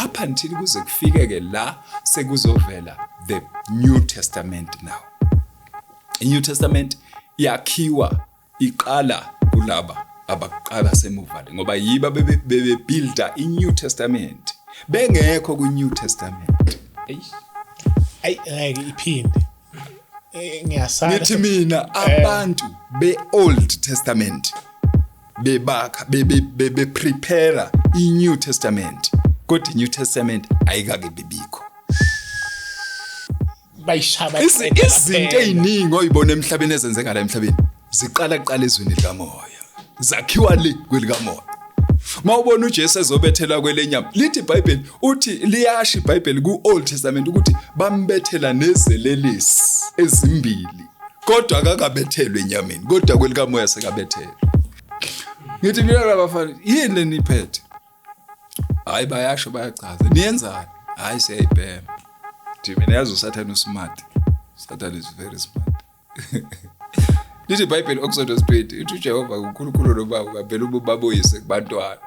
Up until kuze kufike ke la sekuzovela the New Testament now. I-New Testament yakhiwa iqala kulaba abakuqala semuva le, ngoba yiba bebebuilda i-New Testament bengekho ku-New Testament. Eish. Ayi, ngeke iphinde. Ngiyasala. Ngithi mina abantu be-Old Testament bebakha bebe prepare i-New Testament, kodwa i-New Testament ayikake bibikho. Bayishaba. Izinto eziningi oyibona emhlabeni ezenzeka la emhlabeni ziqala kuqala ezweni likamoya, zakhiwa le kwelikamoya. Mawubona uJesu ezobethelwa kwelenyama, lithi iBhayibheli, uthi liyasho iBhayibheli ku-Old Testament ukuthi bambethela nezelelesi ezimbili, kodwa akakabethelwe enyameni, kodwa kwelikamoya sekabethelwe. Ngithi mina labafana, yini leniphethe? Hayi, bayasho, bayachaza. Niyenzani? Hayi, siyayibhema. Thi mina, yazi uSathane usmart. Satan is very smart. Lithi iBhayibheli, Exodus 20, ithi uJehova uNkulunkulu nobaba bavela ubabuyise kubantwana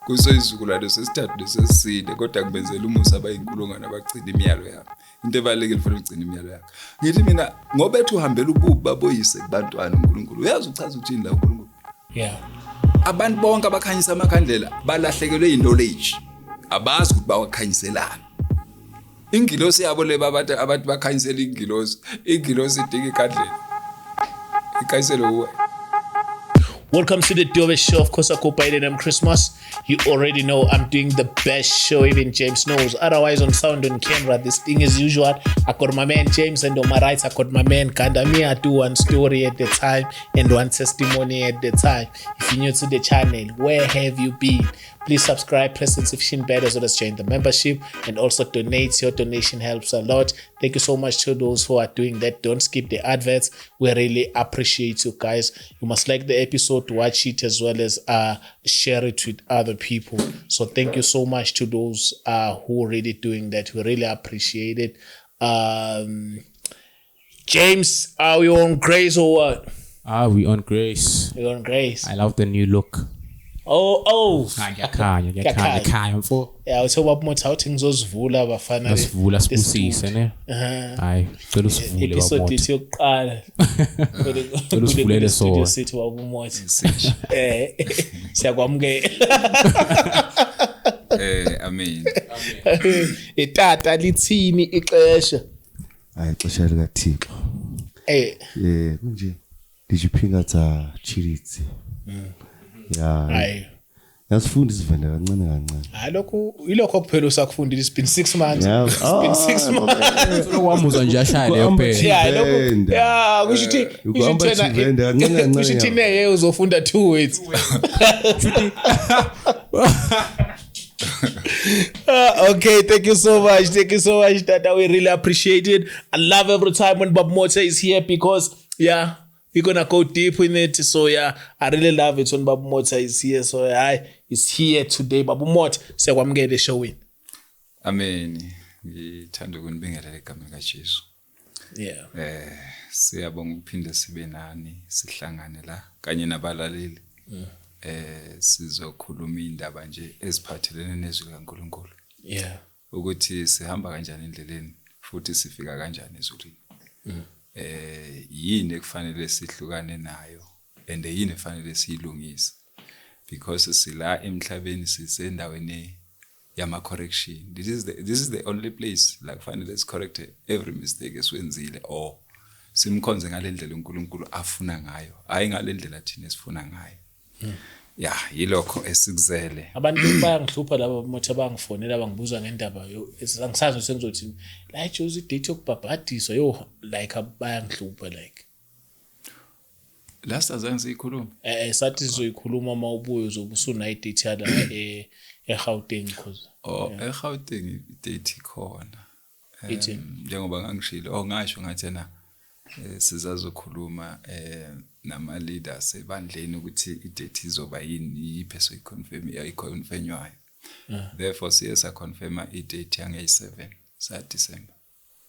kuso izizukulwane sesithathu nesesine, kodwa ngibenzela umusa abayinkulungwane abagcina imiyalo yami. Into ebalulekile, fanele ugcine imiyalo yakhe. Ngithi mina, ngoba ethi uhambela ububi baboyise kubantwana uNkulunkulu, uyazi uchaza ukuthini la uNkulunkulu? Abantu bonke abakhanyisa amakhandlela balahlekelwe yi-knowledge, abazi ukuthi bawakhanyiselani. Ingilosi yabo le, babantu abantu bakhanyisela ingilosi, ingilosi idinga ikhandlela, ikhanyisele uwe. Welcome to the Dove Show. Of course, I go by the name Christmas. You already know I'm doing the best show, even James knows. Otherwise, on sound and camera, this thing is usual. I got my man James, and on my right, I got my man Ganda. Me, I do one story at the time and one testimony at the time. If you're new to the channel, where have you been? Please subscribe, press the notification bell as well as join the membership, and also donate. Your donation helps a lot. Thank you so much to those who are doing that. Don't skip the adverts. We really appreciate you guys. You must like the episode, watch it, as well as share it with other people. So thank you so much to those who are really doing that. We really appreciate it. James, are we on grace or what? Ah, we on grace. We on grace. I love the new look. Oh. Ah, ngiyakhanya, ngiyakhanya, khanya mfo. Yeah, uthe ubaba Motha uthi ngizozivula abafana. Nasivula sibusise ne. Hayi, cela usivule Episode baba yethu yokuqala. Cela usivulele sona. Sithi baba Motha. Siyakwamukela. Amen. Itata lithini ixesha? Hayi, ixesha likaThixo. Kunje ndijiphinga tsa tshilidzi. Ya. Hayi. Yasifunda isivenda kancane kancane. Hayi, lokhu ilokho kuphela usakufundile. It's been 6 months. Yeah. It's been 6 months. Wamuzwa nje ashaya leyo phela. Yeah, lokhu Tshivenda. yeah, kusho ukuthi kusho Ukuhamba ukuthi wena- Tshivenda kancane kancane. kusho ukuthi neye uzofunda 2 words. Okay, thank you so much. Thank you so much, Tata. We really appreciate it. I love every time when Bob Motha is here because, yeah, we're going to go deep in it. So, yeah, I really love it when Bob Motha is here. So, I is here today. Bob Motha, siyakwamukela eshowini. Amen. Ngithanda ukunibingelela egameni likaJesu. Yeah. Siyabonga ukuphinde sibe nani, sihlangane la kanye nabalaleli. Sizokhuluma indaba nje eziphathelene nezwi likaNkulunkulu. Ukuthi sihamba kanjani endleleni futhi sifika kanjani ezulwini. Yini ekufanele sihlukane nayo and yini efanele siyilungise, because sila emhlabeni sisendaweni yama correction. This is the only place la kufanele sicorrect every mistake esiwenzile or simkhonze ngalendlela uNkulunkulu afuna ngayo, hayi ngalendlela thina esifuna ngayo. Ya, yilokho esikuzele. Abantu bayangihlupha laba Motha, bangifonela bangibuza ngendaba angisazi ukuthi sengizothini la Jozi, date yokubhabhadiswa yo, like bayangihlupha like. Last azange siyikhulume. Sathi sizoyikhuluma uma ubuye, uzobe usunayo idate yala eGauteng because Oh, eGauteng date ikhona. Ithini? Njengoba ngangishilo, oh, ngasho ngathi na sizazokhuluma nama leaders ebandleni ukuthi idate izoba yini, yiphi esoyiconfirm, yayiconfirmwayo. Therefore siye saconfirma idate yange-7 sa December.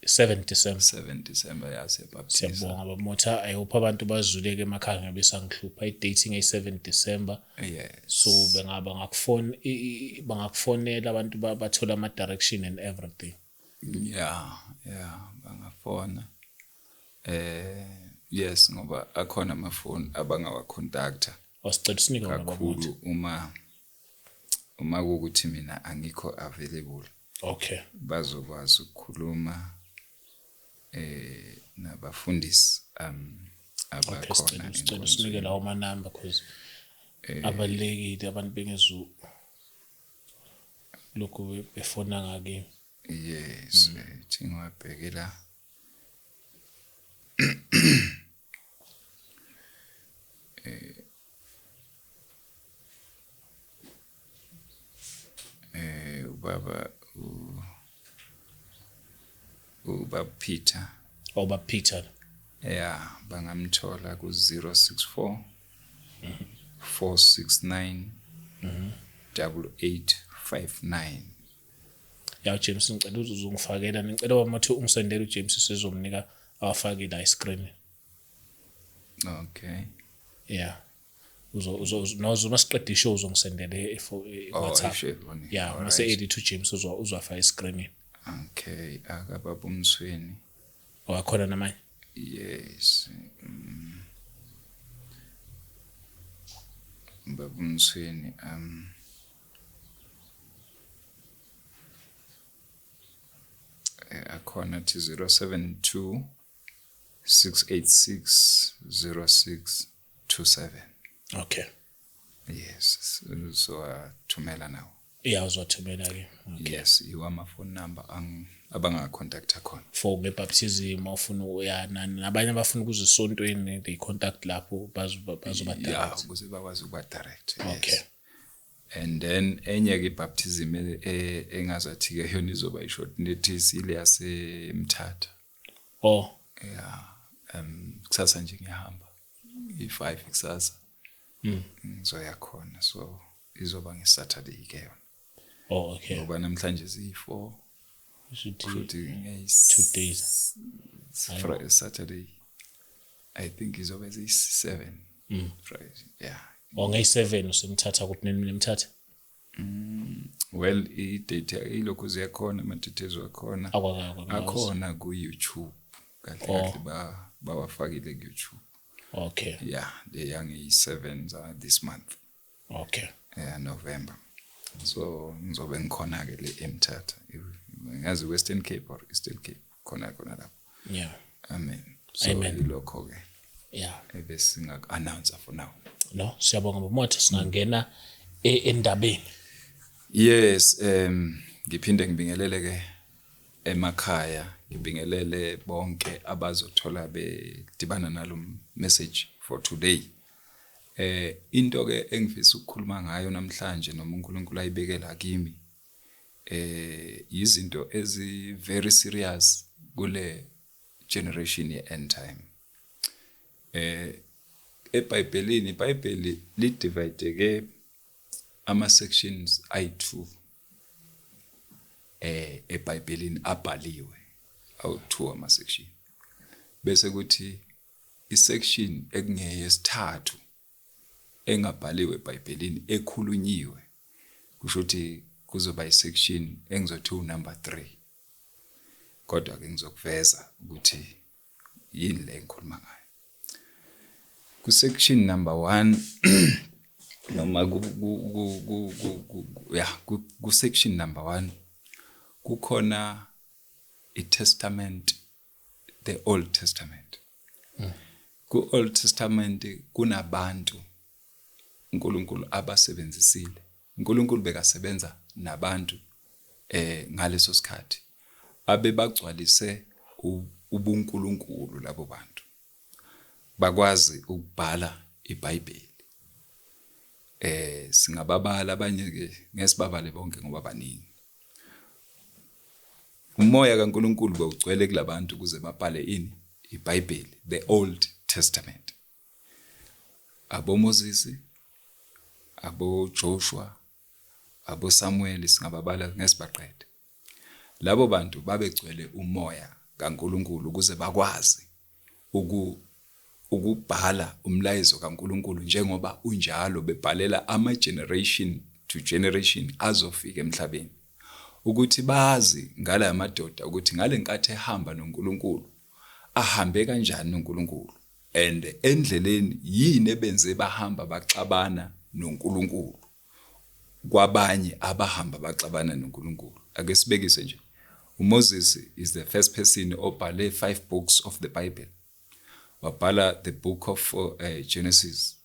7 December. 7 December, ya, siyabaptiza. Siyabonga babamotha. I hope abantu bazuleke emakhaya ngabe sangihlupha. I-dating ayi-7 December. Yes. So bangakufonela abantu bathola ama-direction and everything. Yeah, bangafona. Yes, ngoba akhona amafoni abangawacontacta. Wasicela usinike wona, babamotha. Kakhulu uma kuwukuthi mina angikho available. Bazokwazi ukukhuluma nabafundisi abakhona Sicela usinike lawo manamba because abalulekile, abantu bengezu lokhu befona ngakimi. Yes, thi ngiwabheke la. Ubaba Peter. Oba Peter. Yeah, bangamthola ku 064 469 8859. Ya James, ngicela uzongifakela, ngicela wamathi ungisendele uJames, sizomnika awafake la screen. Okay. Yeah. Uzo uzo nozo masiqeda ishow uzongisendele WhatsApp. Yeah, mase edit uJames uzofaka escreen. Okay, akababa uMsweni. Wakhona namanye? Yes. Baba uMsweni akhona thi 072 686 0627. Okay. Yes, so thumela nawo. Yeah, uzothumela ke. Okay. Yes, iwama phone number abangacontacta khona. For ngebaptism ofuna uya nabanye abafuna ukuza esontweni, they contact lapho bazoba direct. Yeah, ukuze bakwazi ukuba direct. Yes. Okay. And then enye ke baptism engazathi ke yona izoba i-short notice ile yaseMthatha. Oh. Yeah, kusasa nje ngiyahamba. I5 kusasa. Ngizoya khona, so izoba ngeSaturday ke yona. Oh, okay. Ngoba namhlanje ziyi4. Should 2 days. Friday, Saturday. I think izoba ziyi7. Friday. Yeah. Oh, ngeyi7 usemthatha kuphi nemthatha? Well, i-date ilokhu ziyakhona, ama-details wakhona. Akhona ku YouTube. Kahle kahle bawafakile ku YouTube. Okay. Yeah, the young 7 this month. Okay. Yeah, November. So ngizobe ngikhona ke le eMthatha. Ngazi Western Cape or Eastern Cape khona lapho. Yeah. Amen. So ilokho ke. Yeah. Ebese announce for now. No, siyabonga Motha, singangena endabeni. Yes, ngiphinde ngibingelele ke emakhaya, ngibingelele bonke abazothola bedibana nalo message for today. Into ke engifisa ukukhuluma ngayo namhlanje noma uNkulunkulu ayibekela kimi izinto ezi very serious kule generation ye end time. eBhayibhelini, iBhayibheli li divide ke ama sections ayi2 eBhayibhelini abhaliwe awu2 ama section, bese kuthi isection ekungeyesithathu engabhaliwe eBhayibhelini ekhulunyiwe, kusho ukuthi kuzoba isection engizothi unumber 3, kodwa ke ngizokuveza ukuthi yini le engikhuluma ngayo. Ku section number 1 noma ku section number 1 kukhona iTestament, the Old Testament. Ku Old Testament kunabantu uNkulunkulu abasebenzisile. uNkulunkulu bekasebenza nabantu ngaleso sikhathi abebagcwalise ubuNkulunkulu labo bantu, bakwazi ukubhala iBhayibheli. Singababala abanye ke ngesibabale bonke ngoba baningi. Umoya kaNkulunkulu bewugcwele kulabantu ukuze babhale ini iBhayibheli, the Old Testament. Abo Moses, abo Joshua, abo Samuel, singababala ngesibaqede. Labo bantu babegcwele umoya kaNkuluNkulu ukuze bakwazi ukubhala umlayezo kaNkuluNkulu njengoba unjalo, bebhalela ama generation to generation azofika emhlabeni, ukuthi bazi ngala madoda ukuthi ngalenkathi ehamba noNkulunkulu ahambe kanjani noNkulunkulu, and endleleni yini ebenze bahamba baxabana noNkulunkulu kwabanye abahamba baxabana noNkulunkulu. Ake sibekise nje, uMoses is the first person obhale 5 books of the Bible. Wabhala the book of Genesis,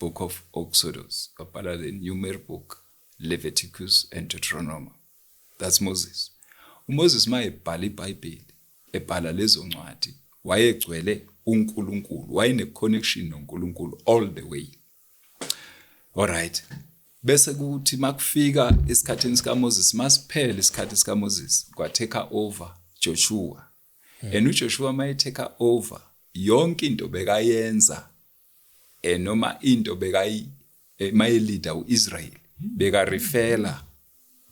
book of Exodus, wabhala the Numeral book, Leviticus and Deuteronomy. That's Moses. uMoses mayebhala iBhayibheli, ebhala lezo ncwadi, wayegcwele uNkulunkulu, wayene connection noNkulunkulu all the way. All right. Bese kuthi makufika esikhathini sika Moses, masiphele isikhathi sika Moses, kwa take over Joshua. And uJoshua maye take over, yonke into bekayenza noma into bekayi maye leader uIsrael, beka refera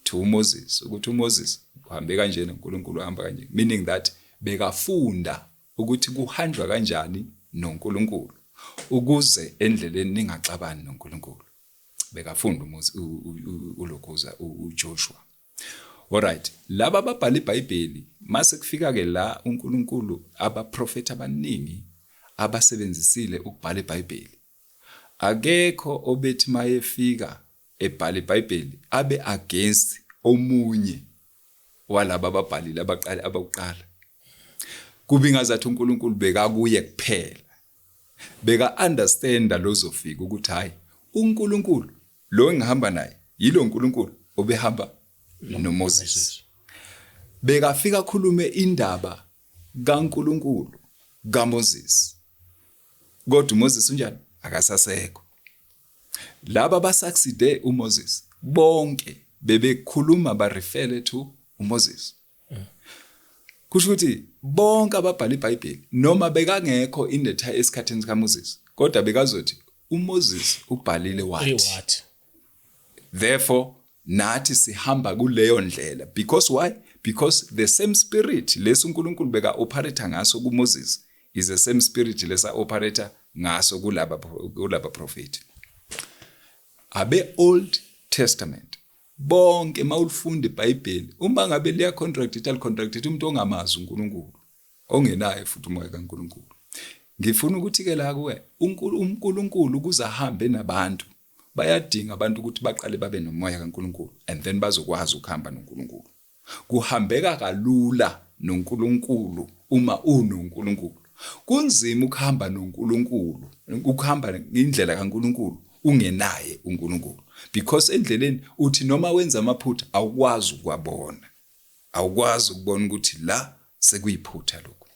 to uMoses ukuthi uMoses uhambe kanje noNkulunkulu uhamba kanje, meaning that bekafunda ukuthi kuhanjwa kanjani noNkulunkulu ukuze endleleni ningaxabani noNkulunkulu. Bekafunda uMoses ulokhuza uJoshua. Alright, laba ababhala iBhayibheli mase kufika ke la uNkulunkulu abaprofeti abaningi abasebenzisile ukubhala iBhayibheli, akekho obethi mayefika ebhala iBhayibheli abe against omunye walaba ababhalile abaqala abakuqala. Kubi ngazathi uNkulunkulu bekakuye kuphela, beka understanda lozofika ukuthi hayi uNkulunkulu lo engihamba naye yilo uNkulunkulu obehamba noMoses. Bekafika akhulume indaba kaNkulunkulu kaMoses, kodwa uMoses unjani? Akasasekho. Laba basucceede uMoses bonke bebekhuluma barefere to uMoses. Kusho ukuthi bonke ababhala iBhayibheli noma bekangekho in the time esikhathini sikaMoses, kodwa bekazothi uMoses ubhalile wathi, therefore nathi sihamba kuleyo ndlela. Because why? Because the same spirit leso uNkulunkulu beka operate ngaso kuMoses is the same spirit lesa operate ngaso kulaba prophet abe Old Testament. Bonke mawulifunda iBhayibheli, uma ngabe liya contradict, alicontradict umuntu ongamazi uNkulunkulu, ongenaye futhi umoya kaNkulunkulu. Ngifuna ukuthi ke la kuwe uNkulunkulu ukuze ahambe nabantu, bayadinga abantu ukuthi baqale babe nomoya kaNkulunkulu, and then bazokwazi ukuhamba noNkulunkulu. Kuhambeka kalula noNkulunkulu uma unoNkulunkulu. Kunzima ukuhamba noNkulunkulu, ukuhamba indlela kaNkulunkulu ungenaye uNkulunkulu, because endleleni uthi noma wenza amaphutha awukwazi ukwabona, awukwazi ukubona ukuthi la sekuyiphutha lokhu.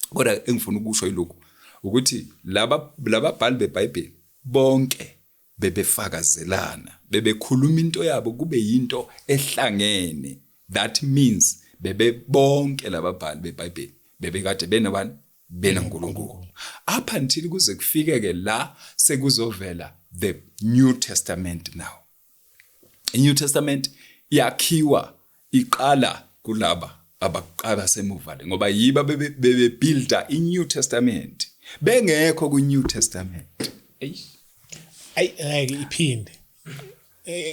Kodwa engifuna ukusho yilokhu ukuthi laba lababhali beBhayibheli bonke bebefakazelana, bebekhuluma into yabo kube yinto ehlangene. That means bebe bonke lababhali beBhayibheli bebekade benobani? BenoNkulunkulu. Up until kuze kufike ke la sekuzovela the New Testament now. I-New Testament yakhiwa iqala kulaba abaqala semuva le, ngoba yiba bebebuilda i-New Testament bengekho ku-New Testament. Ayi ngeke iphinde.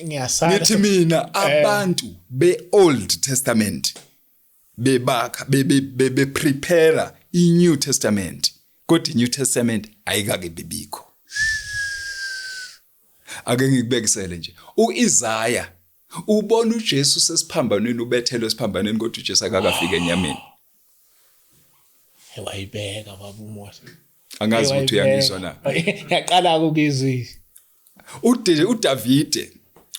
Ngiyasala. Ngithi mina abantu be-Old Testament bebakha bebe prepare i-New Testament, kodwa i-New Testament ayikake bibikho. Ake ngikubekisele nje, uIsaya ubona uJesu sesiphambanweni, ubethelwe esiphambanweni, kodwa uJesu akakafika enyameni. Wayibeka baba uMose. Angazi ukuthi uyangizwa na. Ngiyaqala ukuzwa. uDavide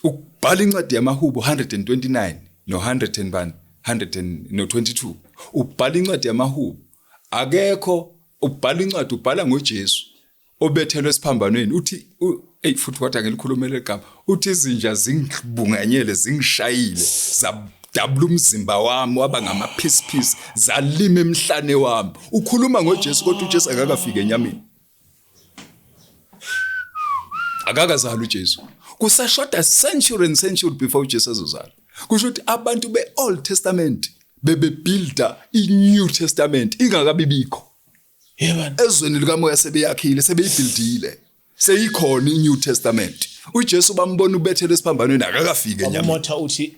ubhala incwadi yamaHubo 129 no 100 122, ubhala incwadi yamaHubo, akekho ubhala incwadi, ubhala ngoJesu obethelwe esiphambanweni. Uthi ey futhi kodwa ngilikhulumele igama, uthi izinja zingibunganyele, zingishayile, zadabula umzimba wami waba ngamaphisi phisi, zalima emhlane wami. Ukhuluma ngoJesu kodwa uJesu akakafiki enyameni, akakazalwa uJesu. Kusashoda century and century before uJesu azozalwa. Kusho ukuthi abantu be-Old Testament Bebebuilda iNew Testament ingakabi bikho. Yebani. Ezweni likamoya sebeyakhile, sebeyibuildile. Seyikhona iNew Testament. uJesu bambona ubethele esiphambanweni, akakafiki enyameni. Umotha uthi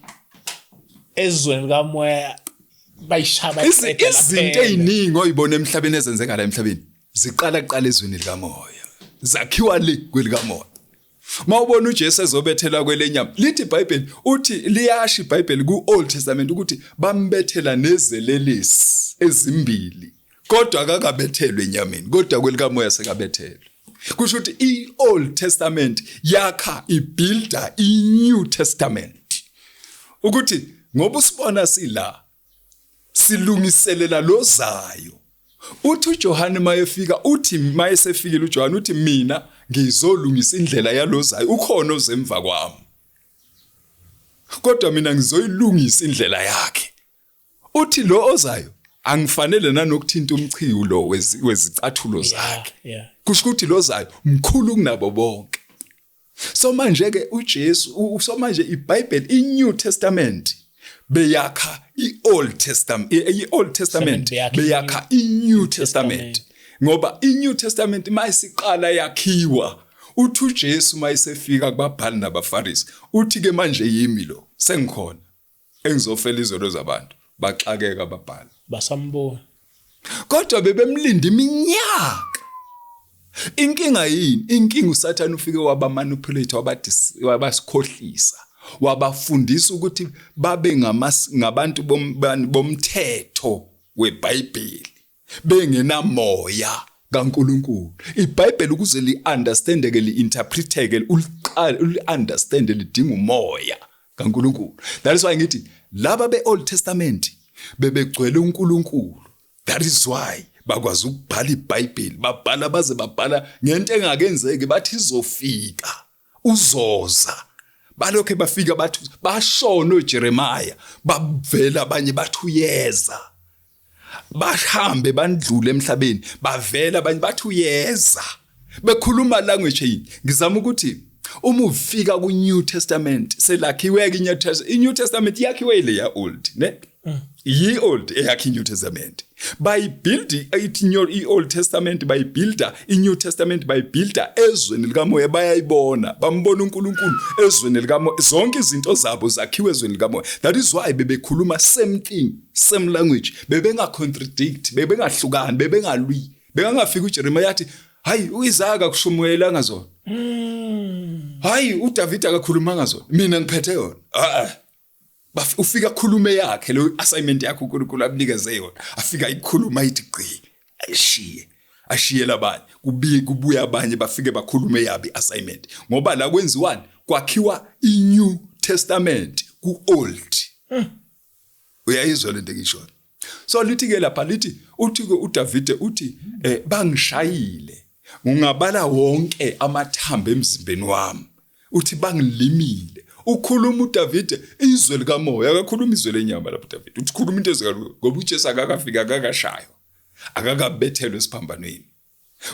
ezweni likamoya bayishaba. Izinto eziningi oyibona emhlabeni, ezenzeka la emhlabeni, ziqala kuqala ezweni likamoya, zakhiwa le kwelikamoya. Mawubona uJesu ezobethela kwelenyama, lithi iBhayibheli, uthi liyasho iBhayibheli ku-Old Testament ukuthi bambethela nezelelesi ezimbili, kodwa akakabethelwe enyameni, kodwa kwelikamoya sekabethelwe. Kusho ukuthi i-Old Testament yakha, ibuilda i-New Testament, ukuthi ngoba usibona sila silungiselela lozayo. Uthi uJohane mayefika, uthi mayesefikile uJohane, uthi mina ngizolungisa indlela yalozayo, ukhona ozemva kwami, kodwa mina ngizoyilungisa indlela yakhe. Uthi lo ozayo angifanele nanokuthinta umchiwu lo wezicathulo zakhe. Kusho ukuthi lozayo mkhulu kunabo bonke. So manje ke uJesu, so manje iBhayibheli, iNew Testament beyakha iOld Testament, iOld Testament beyakha iNew Testament, ngoba iNew Testament mayisiqala yakhiwa, uthi uJesu mayisefika kubabhali nabaFarisi, uthi ke manje yimi lo sengikhona engizofela izono zabantu. Baxakeka ababhali. Basambona. Kodwa bebemlinda iminyaka. Inkinga yini? Inkinga uSathane ufike waba manipulate, wabasikhohlisa, wabafundisa ukuthi babe ngabantu bomthetho weBhayibheli bengenamoya kaNkuluNkulu. IBhayibheli ukuze li-understandeke, li-interpreteke, uliqale uli-understand, lidinga umoya kaNkuluNkulu. That is why ngithi laba be-Old Testament bebegcwele uNkulunkulu. That is why bakwazi ukubhala iBhayibheli, babhala baze babhala ngento engakenzeki, bathi izofika, uzoza. Balokhe bafika bathi bashona oJeremiah, bavela abanye bathi uyeza, bahambe bandlule emhlabeni, bavela abanye bathi uyeza, bekhuluma language yini. Ngizama ukuthi uma ufika ku New Testament, selakhiwe ke iNew Testament. INew Testament yakhiwe ile ya Old, ne? Yi Old eyakhe iNew Testament. Bayibuild ithi i-Old Testament bayibuilda iNew Testament, bayibuilda ezweni likamoya. Bayayibona, bambona uNkulunkulu ezweni likamoya. Zonke izinto zabo zakhiwe ezweni likamoya. That is why bebekhuluma same thing, same language, bebenga contradict, bebengahlukani, bebengalwi. Bekangafika uJeremiah athi hayi, uIsaka akushumayelanga zona, hayi, uDavid akakhulumanga zona, mina ngiphethe yona. Ah, ufika akhulume yakhe lo assignment yakhe uNkulunkulu amnikeze yona, afika ikhuluma ithi gqi, ayishiye, ashiye labanye, kubiye kubuya abanye, bafike bakhulume yabi assignment, ngoba la kwenziwani? Kwakhiwa iNew Testament ku Old. Uyayizwa lento engishoyo? So lithi ke lapha, lithi uthi ke uDavide, uthi bangishayile, ungabala wonke amathambo emzimbeni wami, uthi bangilimile. Ukhuluma uDavide izwe likamoya, akakhuluma izwe lenyama lapho uDavide. Uthi khuluma into ezikalu, ngoba uJesu akakafika, akakashaywa, akakabethelwe esiphambanweni,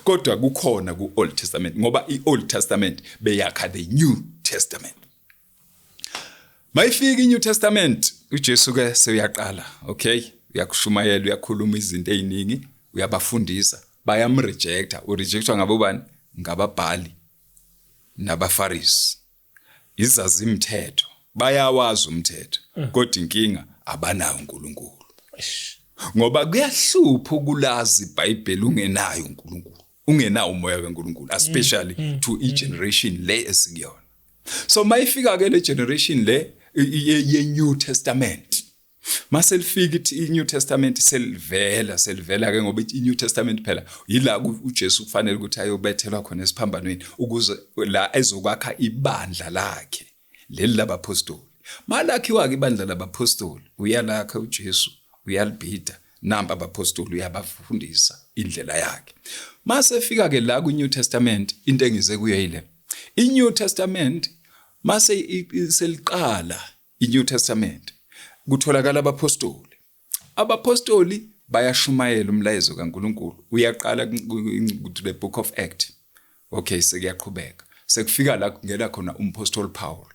kodwa kukhona ku-Old Testament, ngoba i-Old Testament beyakha the New Testament. Mayifika iNew Testament, uJesu ke seyaqala, okay, uyakushumayela, uyakhuluma izinto eziningi, uyabafundisa, bayamrejecta. Urejectwa ngabobani? Ngababhali nabaFarisi, izazi imthetho. Bayawazi umthetho, kodwa inkinga abanawo uNkulunkulu, ngoba kuyahlupha ukulazi iBhayibheli ungenayo uNkulunkulu, ungenawo umoya kaNkulunkulu, especially to i generation le esikuyona. So mayifika ke le generation le ye New Testament, mase lifika ithi i-New Testament selivela, selivela ke, ngoba i-New Testament phela yila uJesu kufanele ukuthi ayobethelwa khona esiphambanweni, ukuze la ezokwakha ibandla lakhe leli labapostoli. Malakhiwa ke ibandla labapostoli, uyalakha uJesu, uyalibhida, nampa abapostoli, uyabafundisa indlela yakhe. Mase fika ke la ku New Testament, into engize kuyo yile i-New Testament, mase seliqala i-New Testament, kutholakala abapostoli. Abapostoli bayashumayela umlayezo kaNkuluNkulu, uyaqala ku the Book of Act. Okay, sekuyaqhubeka, sekufika la kungena khona umpostoli Paul.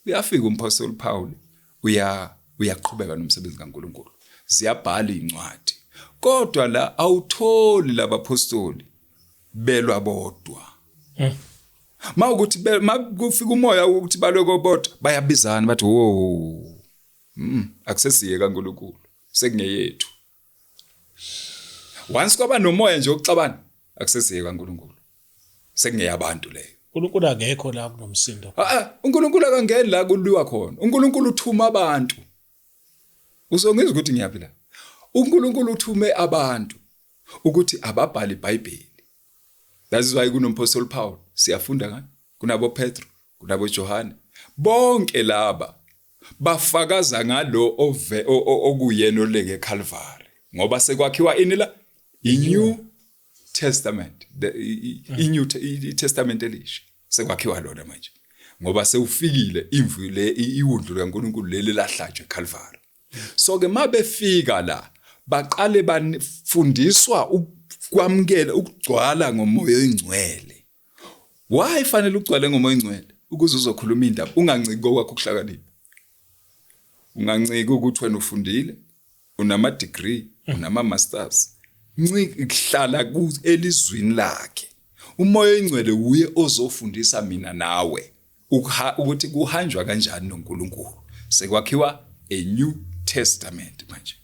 Uyafika umpostoli Paul, uyaqhubeka nomsebenzi kaNkuluNkulu. Ziyabhala incwadi. Kodwa la awutholi labapostoli belwa bodwa. Mawukuthi makufika umoya ukuthi balwe kobodwa, bayabizana bathi, "Wo, akusesiye kaNkulunkulu, sekungeyethu." Once kwaba nomoya nje wokuxabana, akusesiye kaNkulunkulu, sekungeyabantu leyo. uNkulunkulu akekho la kunomsindo. Ah, uNkulunkulu akangeni la kuliwa khona. uNkulunkulu uthuma abantu. Uzongizwa ukuthi ngiyaphi la. uNkulunkulu uthume abantu ukuthi ababhale iBhayibheli. That is why kunompostoli Paul, siyafunda ngani, kunabo Petro, kunabo Johane, bonke laba bafakaza ngalo ove okuyena olenge eCalvary, ngoba sekwakhiwa ini la? I-New Testament, the i-New Testament elisha sekwakhiwa lona manje, ngoba sewufikile imvu le, iwundlu likaNkulunkulu leli lahlatshwe eCalvary. So ke mabefika la, baqale bafundiswa ukwamukela ukugcwala ngoMoya oNgcwele. Why fanele ugcwale ngoMoya oNgcwele? Ukuze uzokhuluma indaba, unganciki kokwakho ukuhlakanipha, unganciki ukuthi wena ufundile, unama degree, unama masters. Nciki, kuhlala ku elizwini lakhe. UMoya oNgcwele uye ozofundisa mina nawe ukuthi kuhanjwa kanjani noNkulunkulu. Sekwakhiwa a New Testament manje,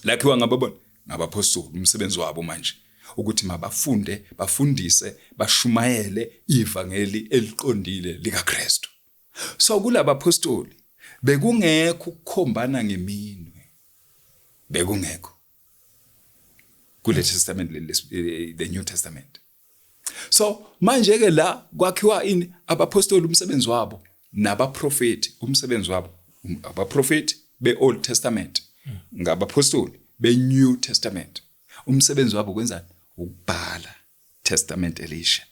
lakhiwa ngababona ngabapostoli. Umsebenzi wabo manje ukuthi mabafunde, bafundise, bashumayele ivangeli eliqondile likaKristu. So kulabapostoli bekungekho ukukhombana ngeminwe, bekungekho kule testament leli, the New Testament. So manje ke la kwakhiwa ini? Abapostoli umsebenzi wabo nabaprofeti umsebenzi wabo, abaprofeti be-Old Testament ngabapostoli be-New Testament, umsebenzi wabo kwenzani? Ukubhala Testament elisha.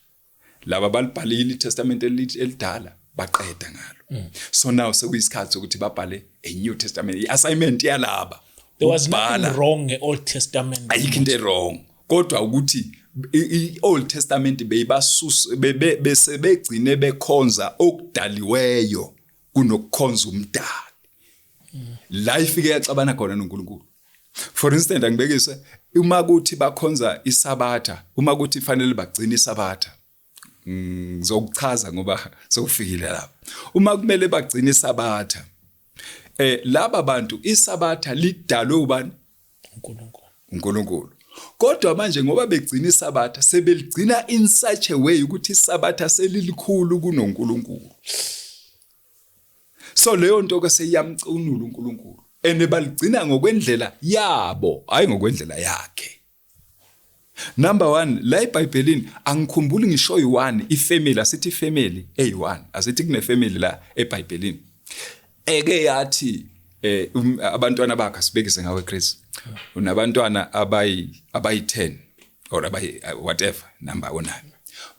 Laba balibhalile iTestament elidala, baqeda ngalo. So now sekuyisikhathi sokuthi babhale a New Testament. I-assignment yalaba There was ukubhala. nothing wrong nge-Old Testament. Ayikho into wrong, kodwa ukuthi i-Old Testament beyibasus bese begcine bekhonza okudaliweyo kunokukhonza umdali. La ifike yaxabana khona noNkulunkulu. For instance, angibekise, uma kuthi bakhonza isabatha, uma kuthi fanele bagcine isabatha, ngizokuchaza ngoba sekufikile lapha. Uma kumele bagcine isabatha, laba bantu, isabatha lidalwe ubani? uNkulunkulu. uNkulunkulu. Kodwa manje ngoba begcina isabatha, sebeligcina in such a way ukuthi isabatha selilikhulu kunoNkulunkulu. So leyo nto ke seyiyamcunula uNkulunkulu, ene baligcina ngokwendlela yabo, hayi ngokwendlela yakhe. Number 1, la eBhayibhelini angikhumbuli ngisho yi-one ifamily, asithi ifamily eyi-one, asithi kune family la eBhayibhelini eke yathi abantwana bakhe, asibekise ngawe Chris, unabantwana abayi 10 or abayi whatever number onayo.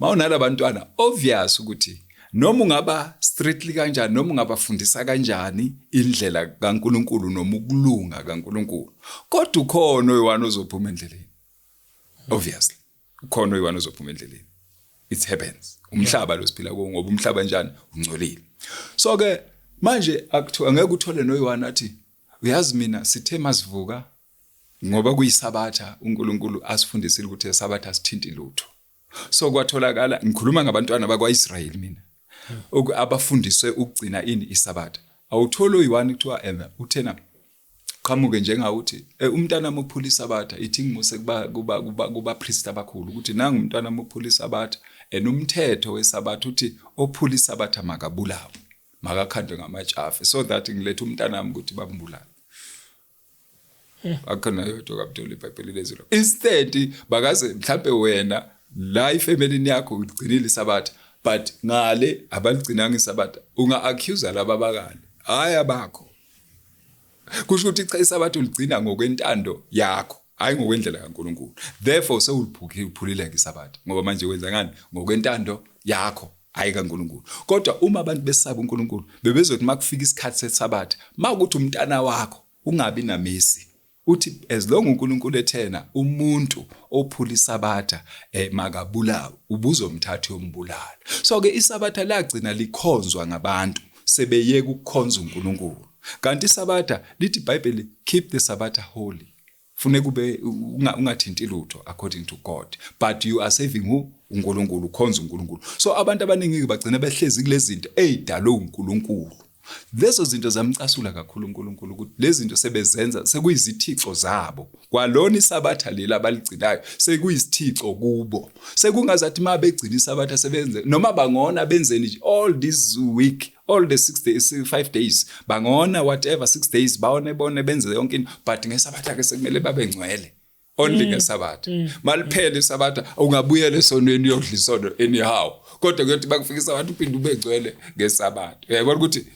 Mawunalabantwana, obvious ukuthi noma ungaba strictly kanjani, noma ungabafundisa kanjani indlela kaNkuluNkulu noma ukulunga kaNkuluNkulu, kodwa ukhona oyi-one ozophuma endleleni. Obviously ukhona oyi-one ozophuma endleleni. It happens, umhlaba lo siphila kuwo, ngoba umhlaba njani? Ungcolile. So ke manje akuthiwa ngeke uthole noyi-one athi, "Uyazi mina sithe masivuka, ngoba kuyisabatha, uNkulunkulu asifundisile ukuthi esabatha sithinti lutho." So kwatholakala, ngikhuluma ngabantwana bakwaIsrayeli mina, abafundiswe ukugcina ini? Isabatha. Awutholi oyi-one kuthiwa ena uthena qhamuke njengawuthi, "Umntana wami uphula isabatha, ithi ngimuse kuba priest abakhulu ukuthi nangu umntwana wami uphula isabatha, and umthetho wesabatha uthi ophula isabatha makabulawe, makakhandwe ngamatshafe, so that ngilethe umntana wami ukuthi bambulale." Akhona yodwa kaButoli iBhayibheli lezulu. Instead bakaze mhlambe wena la ifamily yakho ugcinile isabatha, but ngale abaligcinanga isabatha, unga accuse laba abakale, hayi abakho. Kusho ukuthi cha, isabatha uligcina ngokwentando yakho, hayi ngokwendlela kaNkuluNkulu. Therefore sewuliphulile isabatha, ngoba manje wenza ngani? Ngokwentando yakho, hayi kaNkuluNkulu. Kodwa uma abantu besaba uNkulunkulu, bebezothi makufika isikhathi sesabatha, makuthi umntana wakho ungabi namisi, uthi as long uNkulunkulu ethena umuntu ophula isabatha makabulawe, ubuzomthatha uyombulala. So ke isabatha lagcina likhonzwa ngabantu sebeyeka ukukhonza uNkulunkulu. Kanti iSabatha lithi iBhayibheli, keep the Sabbath holy. Funeka ube ungathinti lutho according to God, but you are serving who? uNkulunkulu, ukhonza uNkulunkulu. So abantu abaningi bagcina behlezi kulezi zinto ezidalwe uNkulunkulu. Lezo zinto zamcasula kakhulu uNkulunkulu, ukuthi lezi zinto sebezenza sekuyizithixo zabo. Kwalona iSabatha leli abaligcinayo sekuyisithixo kubo. Sekungazathi uma begcina iSabatha sebenze noma bangona benzeni nje all this week, all the 6 days, 5 days bangona, whatever, 6 days bawone bone benze yonke into, but ngeSabatha ke sekumele babe ngcwele only ngeSabatha. Maliphele iSabatha ungabuyela esonweni, uyodla isono anyhow, kodwa kuyothi bakufika iSabatha uphinde ube ngcwele ngeSabatha. Uyayibona ukuthi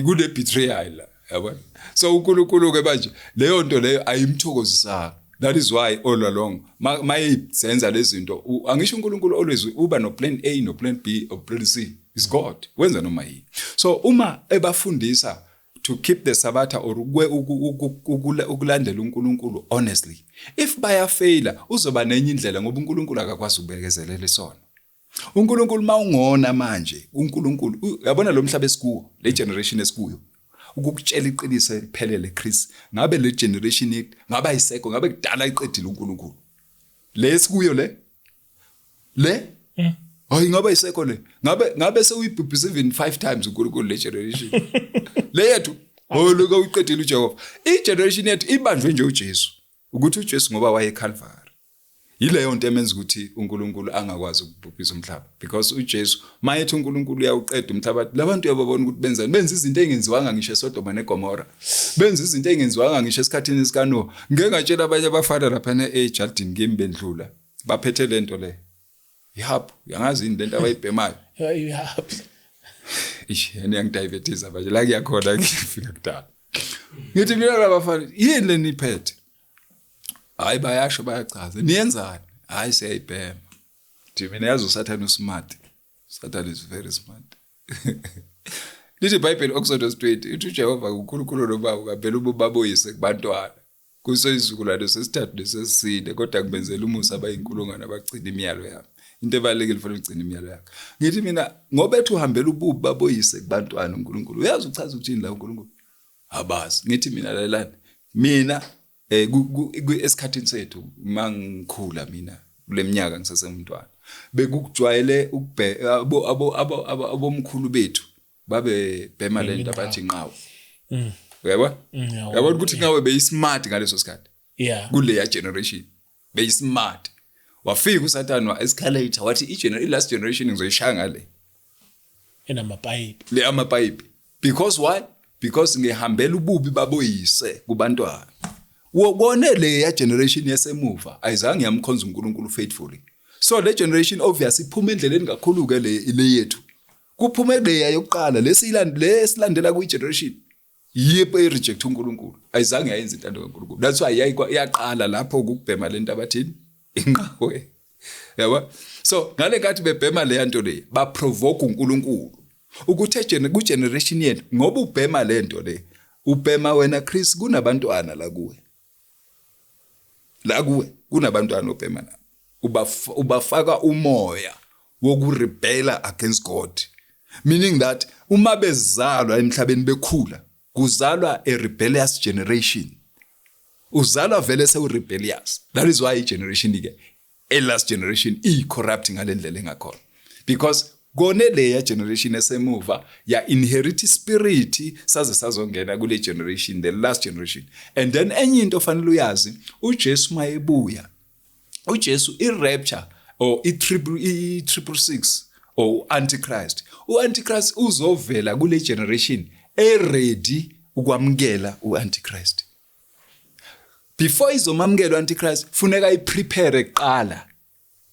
kune betrayal la, yabona? So uNkulunkulu ke manje leyo nto leyo ayimthokozisanga. That is why all along mayezenza lezi zinto, angisho uNkulunkulu always uba no plan A, no plan B or plan C. Is God, wenza noma yini. So uma ebafundisa to keep the Sabbath or ukulandela uNkulunkulu honestly, if bayafaila uzoba nenye indlela, ngoba uNkulunkulu akakwazi ukubekezelela isono. uNkulunkulu mawungona manje, uNkulunkulu uyabona lo mhlaba esikuwo, le generation esikuyo, ukukutshela iqiniso eliphelele, Chris, ngabe le generation ngabe ayisekho, ngabe kudala iqedile uNkulunkulu le esikuyo le. Hayi, ngabe ayisekho le, ngabe sewuyibhubhisa even 5 times uNkulunkulu le generation le yethu. Oh, lokho uyiqedile uJehova. I generation yethu ibanjwe nje uJesu, ukuthi uJesu ngoba waye eCalvary, yileyo nto emenza ukuthi uNkulunkulu angakwazi ukubhubhisa umhlaba, because uJesu mayethi uNkulunkulu uyawuqeda umhlaba, labantu uyababona ukuthi benzani, benza izinto engenziwanga ngisho eSodoma neGomora, benza izinto engenziwanga ngisho esikhathini sikaNoah. Ngeke ngatshela abanye abafana lapha eJardin kimi, bendlula baphethe lento le ihaphu, yangazi yini lento abayibhemayo. You happy? Ish, yena yangidivertisa manje la kuyakhona ngifika kudala. Ngithi mina labafana, yini le niphethe? Hayi, bayasho, bayachaza, niyenzani? Hayi, siyayibhema. Thi mina, yazi uSathane usmart, Satan is very smart. Lithi iBhayibheli, Exodus 20, ithi uJehova uNkulunkulu nobaba kavela ubabuyise kubantwana kuso isizukulwane sesithathu nesesine, kodwa ngibenzela umusa abayinkulungwane abagcina imiyalo yami. Into ebalulekile, fanele ugcine imiyalo yakhe. Ngithi mina, ngoba ethi uhambela ububi baboyise kubantwana uNkulunkulu, uyazi uchaza ukuthini la uNkulunkulu? Abazi. Ngithi mina, lalelani, mina esikhathini sethu mangikhula mina kuleminyaka ngisasemntwana, bekukujwayele ukubhe abo abo abo abomkhulu bethu babe bhema lento abathi inqawe, uyabona? Uyabona ukuthi inqawe beyismart ngaleso sikhathi kuleya generation beyismart. Wafika uSathane wa escalate, wathi i last generation ngizoyishaya ngale Enamapayipi. Le amapayipi. Because why? Because ngihambela ububi baboyise kubantwana. Wokone le ya generation yasemuva ayizange yamkhonza uNkulunkulu faithfully, so le generation obviously iphuma endleleni kakhulu ke le yethu. Kuphume leya yokuqala lesilandela, lesilandela kuyi generation yipho e reject uNkulunkulu, ayizange yayenza intando kaNkulunkulu. That's why yaqala lapho ukubhema lento abathini, inqawe, yabo. So ngale nkathi bebhema le nto le, ba provoke uNkulunkulu ukuthi ku generation yethu, ngoba ubhema lento le, ubhema wena Chris, kunabantwana la kuwe, la kuwe kunabantwana obhema nabo, ubafaka umoya wokurebela against God, meaning that uma bezalwa emhlabeni bekhula, kuzalwa a rebellious generation. Uzalwa vele sewu rebellious. That is why i generation ke, a last generation, i corrupt ngalendlela engakhona, because kone leya generation esemuva ya inherit spirit saze sazongena kule generation, the last generation. And then enye into ofanele uyazi, uJesu mayebuya, uJesu i-rapture or i-triple six or u-antichrist, u-antichrist uzovela kule generation eready ukwamukela u-antichrist. Before izomamukela u-antichrist, funeka iprepare kuqala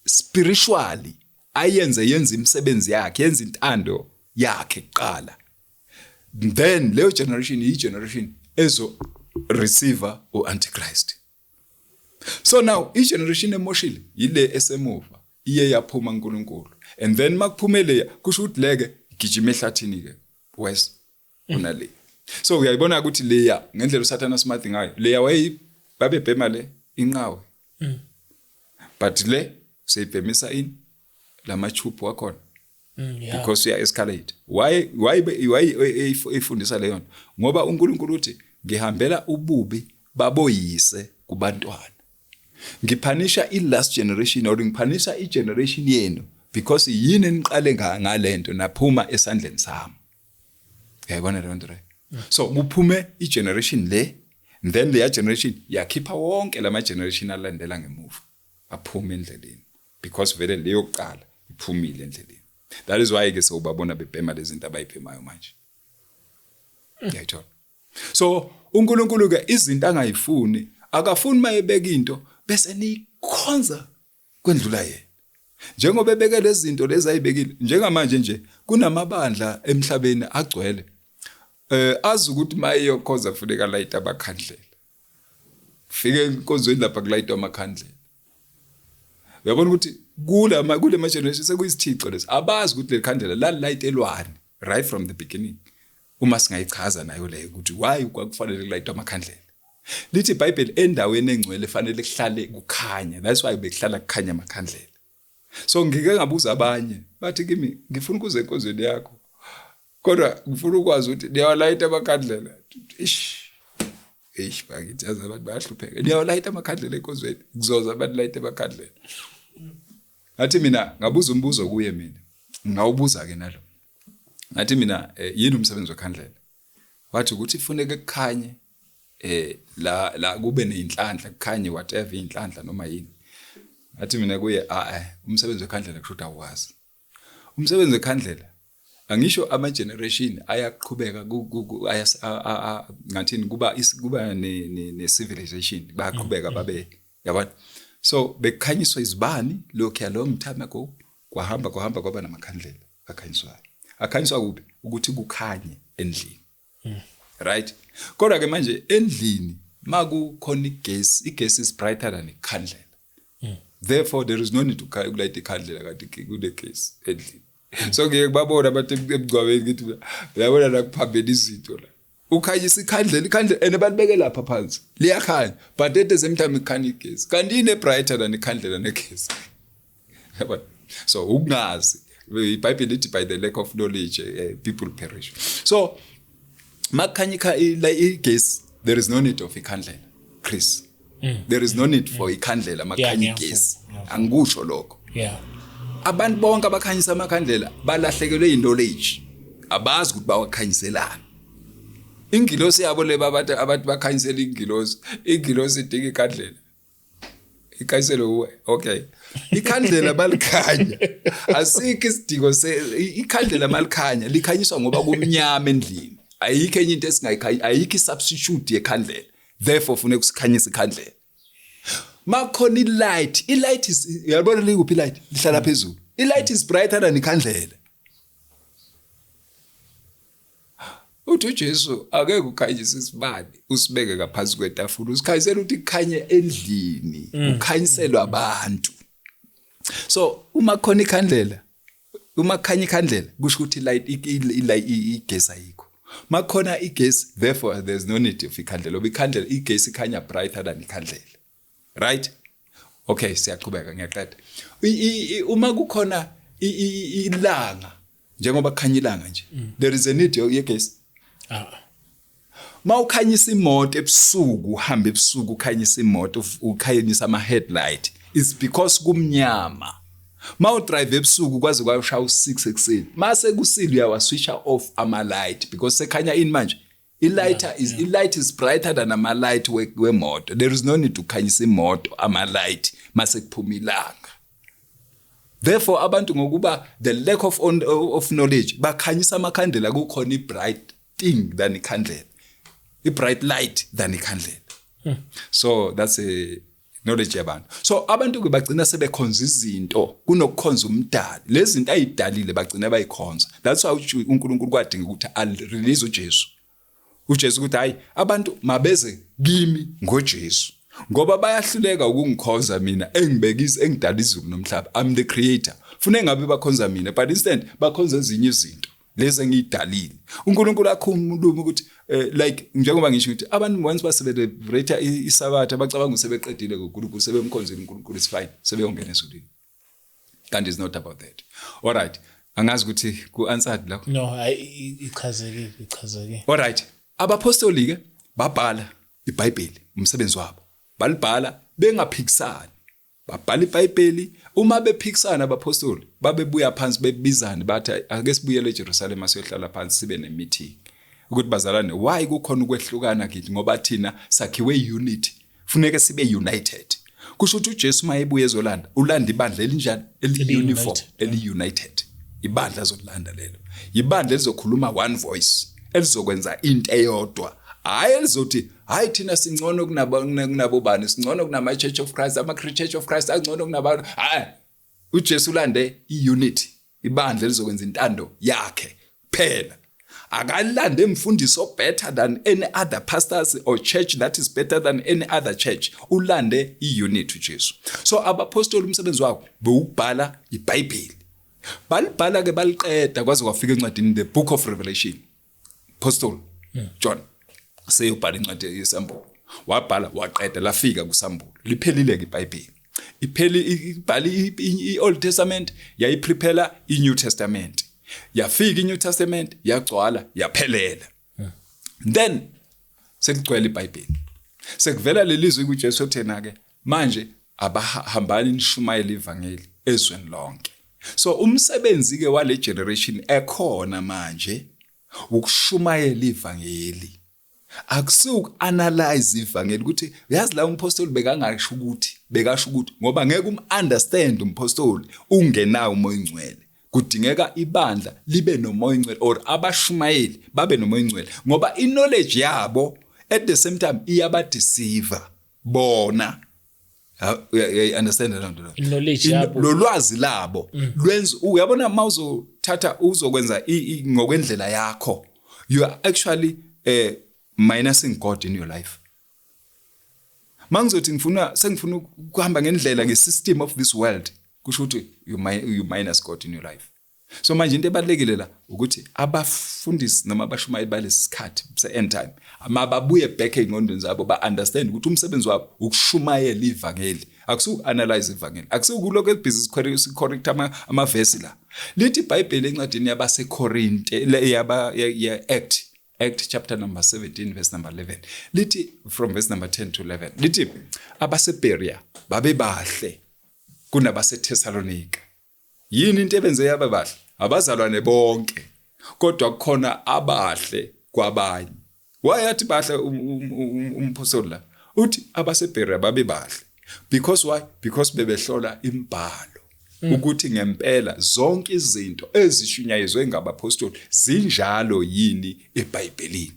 spiritually, ayenze yenze imisebenzi yakhe, yenze intando yakhe kuqala. Then leyo generation yi generation ezo receiver u-antichrist. So now i generation emoshile yile esemuva, iye yaphuma uNkulunkulu, and then makuphumele kusho ukuthi leke gijima ehlathini ke west kunale. So uyayibona ukuthi leya ngendlela uSathana smart ngayo, leya wayi babebhema le inqawe, but le seyibhemisa ini lamachuphu wakhona. Yeah. Because uya escalate. Why ifundisa leyo nto? Ngoba uNkulunkulu uthi, "Ngihambela ububi baboyise kubantwana, ngiphanisha i-last generation or ngiphanisha i-generation yenu because yini eniqale ngalento naphuma esandleni sami." Uyayibona leyo nto leyo? So kuphume i-generation le, then leya generation yakhipha wonke lama generation alandela ngemuva, aphuma endleleni because vele leyo kuqala iphumile endleleni. That is why ke sewubabona bebhema lezi zinto abayibhemayo manje, uyayithola? So uNkulunkulu ke izinto angayifuni, akafuni mayebeka into bese nikhonza kwendlula yena, njengoba ebeke lezi zinto lezi ayibekile. Njengamanje nje kunamabandla emhlabeni agcwele azi ukuthi mayiyokhonza funeka light amakhandlela, fike enkonzweni lapha kulayitwa amakhandlela. Uyabona ukuthi kule ma generation sekuyisithixo lesi, abazi ukuthi leli khandlela lalilayitelwani right from the beginning. Uma singayichaza nayo leyo ukuthi why kwakufanele kulayitwa amakhandlela, lithi iBhayibheli endaweni engcwele fanele kuhlale kukhanya. That's why bekuhlala kukhanya amakhandlela. So ngike ngabuza abanye, bathi kimi, "Ngifuna ukuza enkonzweni yakho, kodwa ngifuna ukwazi ukuthi niyawalayita amakhandlela." Ish, eish, bakithi, yazi abantu bayahlupheka. "Niyawalayita amakhandlela enkonzweni? Kuzoza abantu layita amakhandlela." Ngathi mina, ngabuza umbuzo kuye mina, ngawubuza ke nalo, ngathi mina, "Yini umsebenzi wekhandlela?" Wathi ukuthi kufuneka kukhanye la kube nezinhlanhla, kukhanye whatever, inhlanhla noma yini. Ngathi mina kuye, "Ah, umsebenzi wekhandlela kusho ukuthi awuwazi umsebenzi wekhandlela." Angisho ama generation ayaqhubeka, ngathini, kuba ne civilization, bayaqhubeka babe, yabona? So bekukhanyiswa izibani lokhu long time ago, kwahamba kwahamba kwaba namakhandlela akhanyiswayo. Akhanyiswa kuphi? Ukuthi kukhanye endlini, right? Kodwa ke manje endlini makukhona igesi, igesi is brighter than ikhandlela. Therefore there is no need to ukulayita ikhandlela kanti kunegesi endlini. So ngeke babona abantu emgcwabeni, ngithi uyabona la kuphambene izinto la. Ukhanyisa ikhandlela, ikhandlela and balibeke lapha phansi, liyakhanya, but at the same time ikhanya igesi, kanti ine brighter than ikhandlela negesi, yabona? So ukungazi, iBhayibheli lithi by the lack of knowledge people perish. So makukhanya igesi, there is no need of ikhandlela, Chris. There is no need for ikhandlela makukhanya igesi. Angikusho lokho. Abantu bonke abakhanyisa amakhandlela balahlekelwe i-knowledge, abazi ukuthi bawakhanyiselani. Ingilosi yabo le, babantu, abantu bakhanyisela ingilosi, ingilosi idinga ikhandlela, ikhanyisele uwe. Okay, ikhandlela malikhanya, asikho isidingo se ikhandlela. Malikhanya, likhanyiswa ngoba kumnyama endlini. Ayikho enye into esingayikhanya, ayikho isubstitute yekhandlela. Therefore funeka usikhanyise ikhandlela. Makhona i-light, i-light is, uyabona likuphi i-light? Lihlala phezulu. I-light is brighter than ikhandlela. Uthi uJesu, akeke ukhanyise isibani usibeke ngaphansi kwetafula, usikhanyisela ukuthi kukhanye endlini, ukhanyiselwa abantu. So uma khona ikhandlela, uma kukhanya ikhandlela, kusho ukuthi light igesi ayikho. Makhona igesi, therefore there's no need of ikhandlela, ngoba ikhandlela, igesi ikhanya brighter than ikhandlela, right? Okay, siyaqhubeka, ngiyaqeda. Uma kukhona ilanga, njengoba kukhanya ilanga nje, there is a need yegesi? Ah. Mawukhanyisa imoto ebusuku, uhamba ebusuku, ukhanyisa imoto, ukhanyisa ama headlight, is because kumnyama. Mawudrive ebusuku kwaze kwashaya u6 ekuseni, mase kusile uyawaswitcha off ama light because sekhanya ini manje? I-lighter is, i-light is brighter than ama light wemoto. There is no need to khanyisa imoto ama light mase kuphuma ilanga. Therefore abantu, ngokuba the lack of knowledge, bakhanyisa amakhandlela kukhona i-bright thing than ikhandlela, i-bright light than ikhandlela. So that's a knowledge yabantu. So abantu ke bagcina sebekhonza izinto kunokukhonza umdali. Lezi zinto ayidalile bagcina bayikhonza. That's why uNkulunkulu kwadinga ukuthi a-release uJesu, uJesu ukuthi hayi, abantu mabeze kimi ngoJesu ngoba bayahluleka ukungikhonza mina engibekisa, engidala izulu nomhlaba. I'm the creator, fune ngabe bakhonza mina, but instead bakhonza ezinye izinto lezi engiyidalile. uNkulunkulu akhuluma ukuthi like njengoba ngisho ukuthi abantu once basecelebrate isabatha, bacabanga sebeqedile ngoNkulunkulu, sebemkhonzile uNkulunkulu, is fine, sebeyongena ezulwini, kanti it's not about that. All right, Angazi ukuthi ku answered lapho. No, hayi, ichazekile, ichazekile. Alright, abapostoli ke babhala iBhayibheli, umsebenzi wabo balibhala bengaphikisani, babhala iBhayibheli. Uma bephikisana abapostoli, babebuya phansi bebizane, bathi ake sibuyele eJerusalema siyohlala phansi sibe nemeeting ukuthi bazalwane, why kukhona ukwehlukana kithi? Ngoba thina sakhiwe unity, funeke sibe united. Kusho ukuthi uJesu mayebuye ezolanda, ulanda ibandla elinjani? Eli-uniform, eli-united. Ibandla azolanda lelo ibandla elizokhuluma one voice, elizokwenza into eyodwa, hayi elizothi hayi thina singcono kunabo bani, singcono kunama Church of Christ, ama Church of Christ angcono kunabantu. Hayi, uJesu ulande iunity, ibandla elizokwenza intando yakhe phela. Akalande imfundiso better than any other pastors or church that is better than any other church. Ulande iunity uJesu. So abapostoli umsebenzi wabo bewubhala iBhayibheli. Balibhala ke baliqeda kwaze kwafika encwadini, the Book of Revelation. Apostle John seyobhala incwadi yesambulo, wabhala waqeda, lafika kusambulo, liphelile ke iBhayibheli, ipheli. Ibhala i-Old Testament, yayiprepare i-New Testament, yafika i-New Testament, yagcwala yaphelela. Then sekugcwele iBhayibheli, sekuvela lelizwi kuJesu othena ke manje abahambani nishumayela ivangeli ezweni lonke. So umsebenzi ke wale generation ekhona manje ukushumayela ivangeli, akusiwuku-analyze ivangeli ukuthi uyazi la umpostoli bekangasho ukuthi, bekasho ukuthi, ngoba ngeke um-understand umpostoli ungenawo uMoya oNgcwele. Kudingeka ibandla libe noMoya oNgcwele or abashumayeli babe noMoya oNgcwele, ngoba i-knowledge yabo at the same time iyabadeceive bona. Uya-understand leyo nto leyo? Knowledge yabo. Lo lwazi labo lwenza, uyabona, mawuzothatha uzokwenza ngokwendlela yakho, you are actually minusing God in your life. Mangizothi ngifuna, sengifuna ukuhamba ngendlela, ngesystem of this world, kusho ukuthi you minus God in your life. So manje into ebalekile la ukuthi abafundisi noma abashumayeli balesi sikhathi se-end time mababuye back ey'ngqondweni zabo, ba-understand ukuthi umsebenzi wabo ukushumayela ivangeli, akusiwu-analyze ivangeli, akusiwukulokhu ebhizi sicorrect amavesi la. Lithi iBhayibheli encwadini yabaseKorinte, yaba ya Act chapter number 17 verse number 11, lithi from verse number 10 to 11, lithi abaseBerea babebahle kunabaseThessalonika. Yini into ebenze yabe bahle? Abazalwane bonke, kodwa kukhona abahle kwabanye. Wayathi bahle umpostoli la, uthi abaseBerea babe bahle because why? Because bebehlola imbhalo ukuthi ngempela zonke izinto ezishunyayezwe ngabapostoli zinjalo yini eBhayibhelini.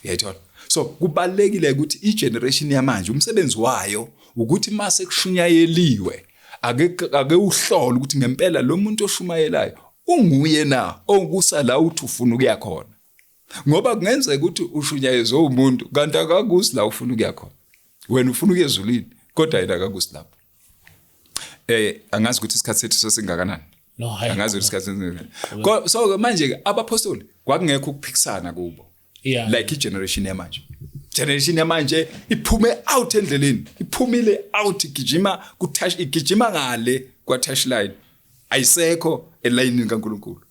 Uyayithola? So kubalekile ukuthi igeneration yamanje umsebenzi wayo ukuthi mase kushunyayeliwe, ake uhlole ukuthi ngempela lo muntu oshumayelayo unguye na okusa la uthi ufuna ukuya khona, ngoba kungenzeka ukuthi ushunyayezwe umuntu kanti akakusi la ufuna ukuya khona. Wena ufuna ukuya ezulwini, kodwa yena akakusi lapho. Angazi ukuthi isikhathi sethu sesingakanani. No, hayi. Angazi ukuthi isikhathi sesingakanani. So manje ke abapostoli kwakungekho ukuphikisana kubo like igeneration yamanje. Generation yamanje iphume out endleleni, iphumile out, igijima ku touch, igijima ngale kwa touch line, ayisekho elayinini kaNkuluNkulu.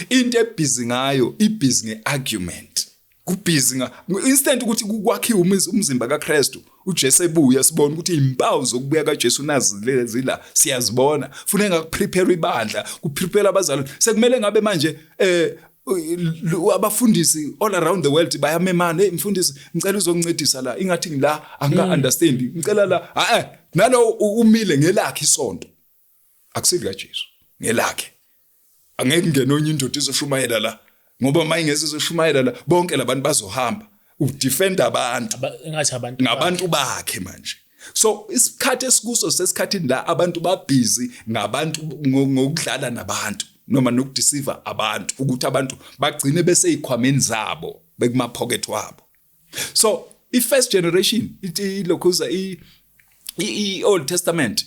Into ebhizi ngayo, ibhizi ngeargument, kubhizi nga instant ukuthi kwakhiwe umzimba kaKristu. uJesu ebuya, sibona ukuthi izimpawu zokubuya kaJesu nazi lezi la, siyazibona. Funeka ngakuprepare ibandla, kuprepare abazalwane. Sekumele ngabe manje abafundisi all around the world bayamemana, "Hey mfundisi, ngicela uzongincedisa la, ingathi ngila angika understand, ngicela la." Ah, nalo umile ngelakhe isonto, akusili kaJesu, ngelakhe. Angeke ngene onye indoda izoshumayela la, ngoba mayingeze izoshumayela la, bonke labantu bazohamba. Udefend abantu. Engathi abantu ngabantu bakhe manje. So isikhathi esikuso sesikhathini la abantu babhizi ngabantu, ngokudlala nabantu noma nokudeceive abantu, ukuthi abantu bagcine beseyikhwameni zabo, bekuma pocket wabo. So i-first generation ithi ilokhuza i-Old Testament,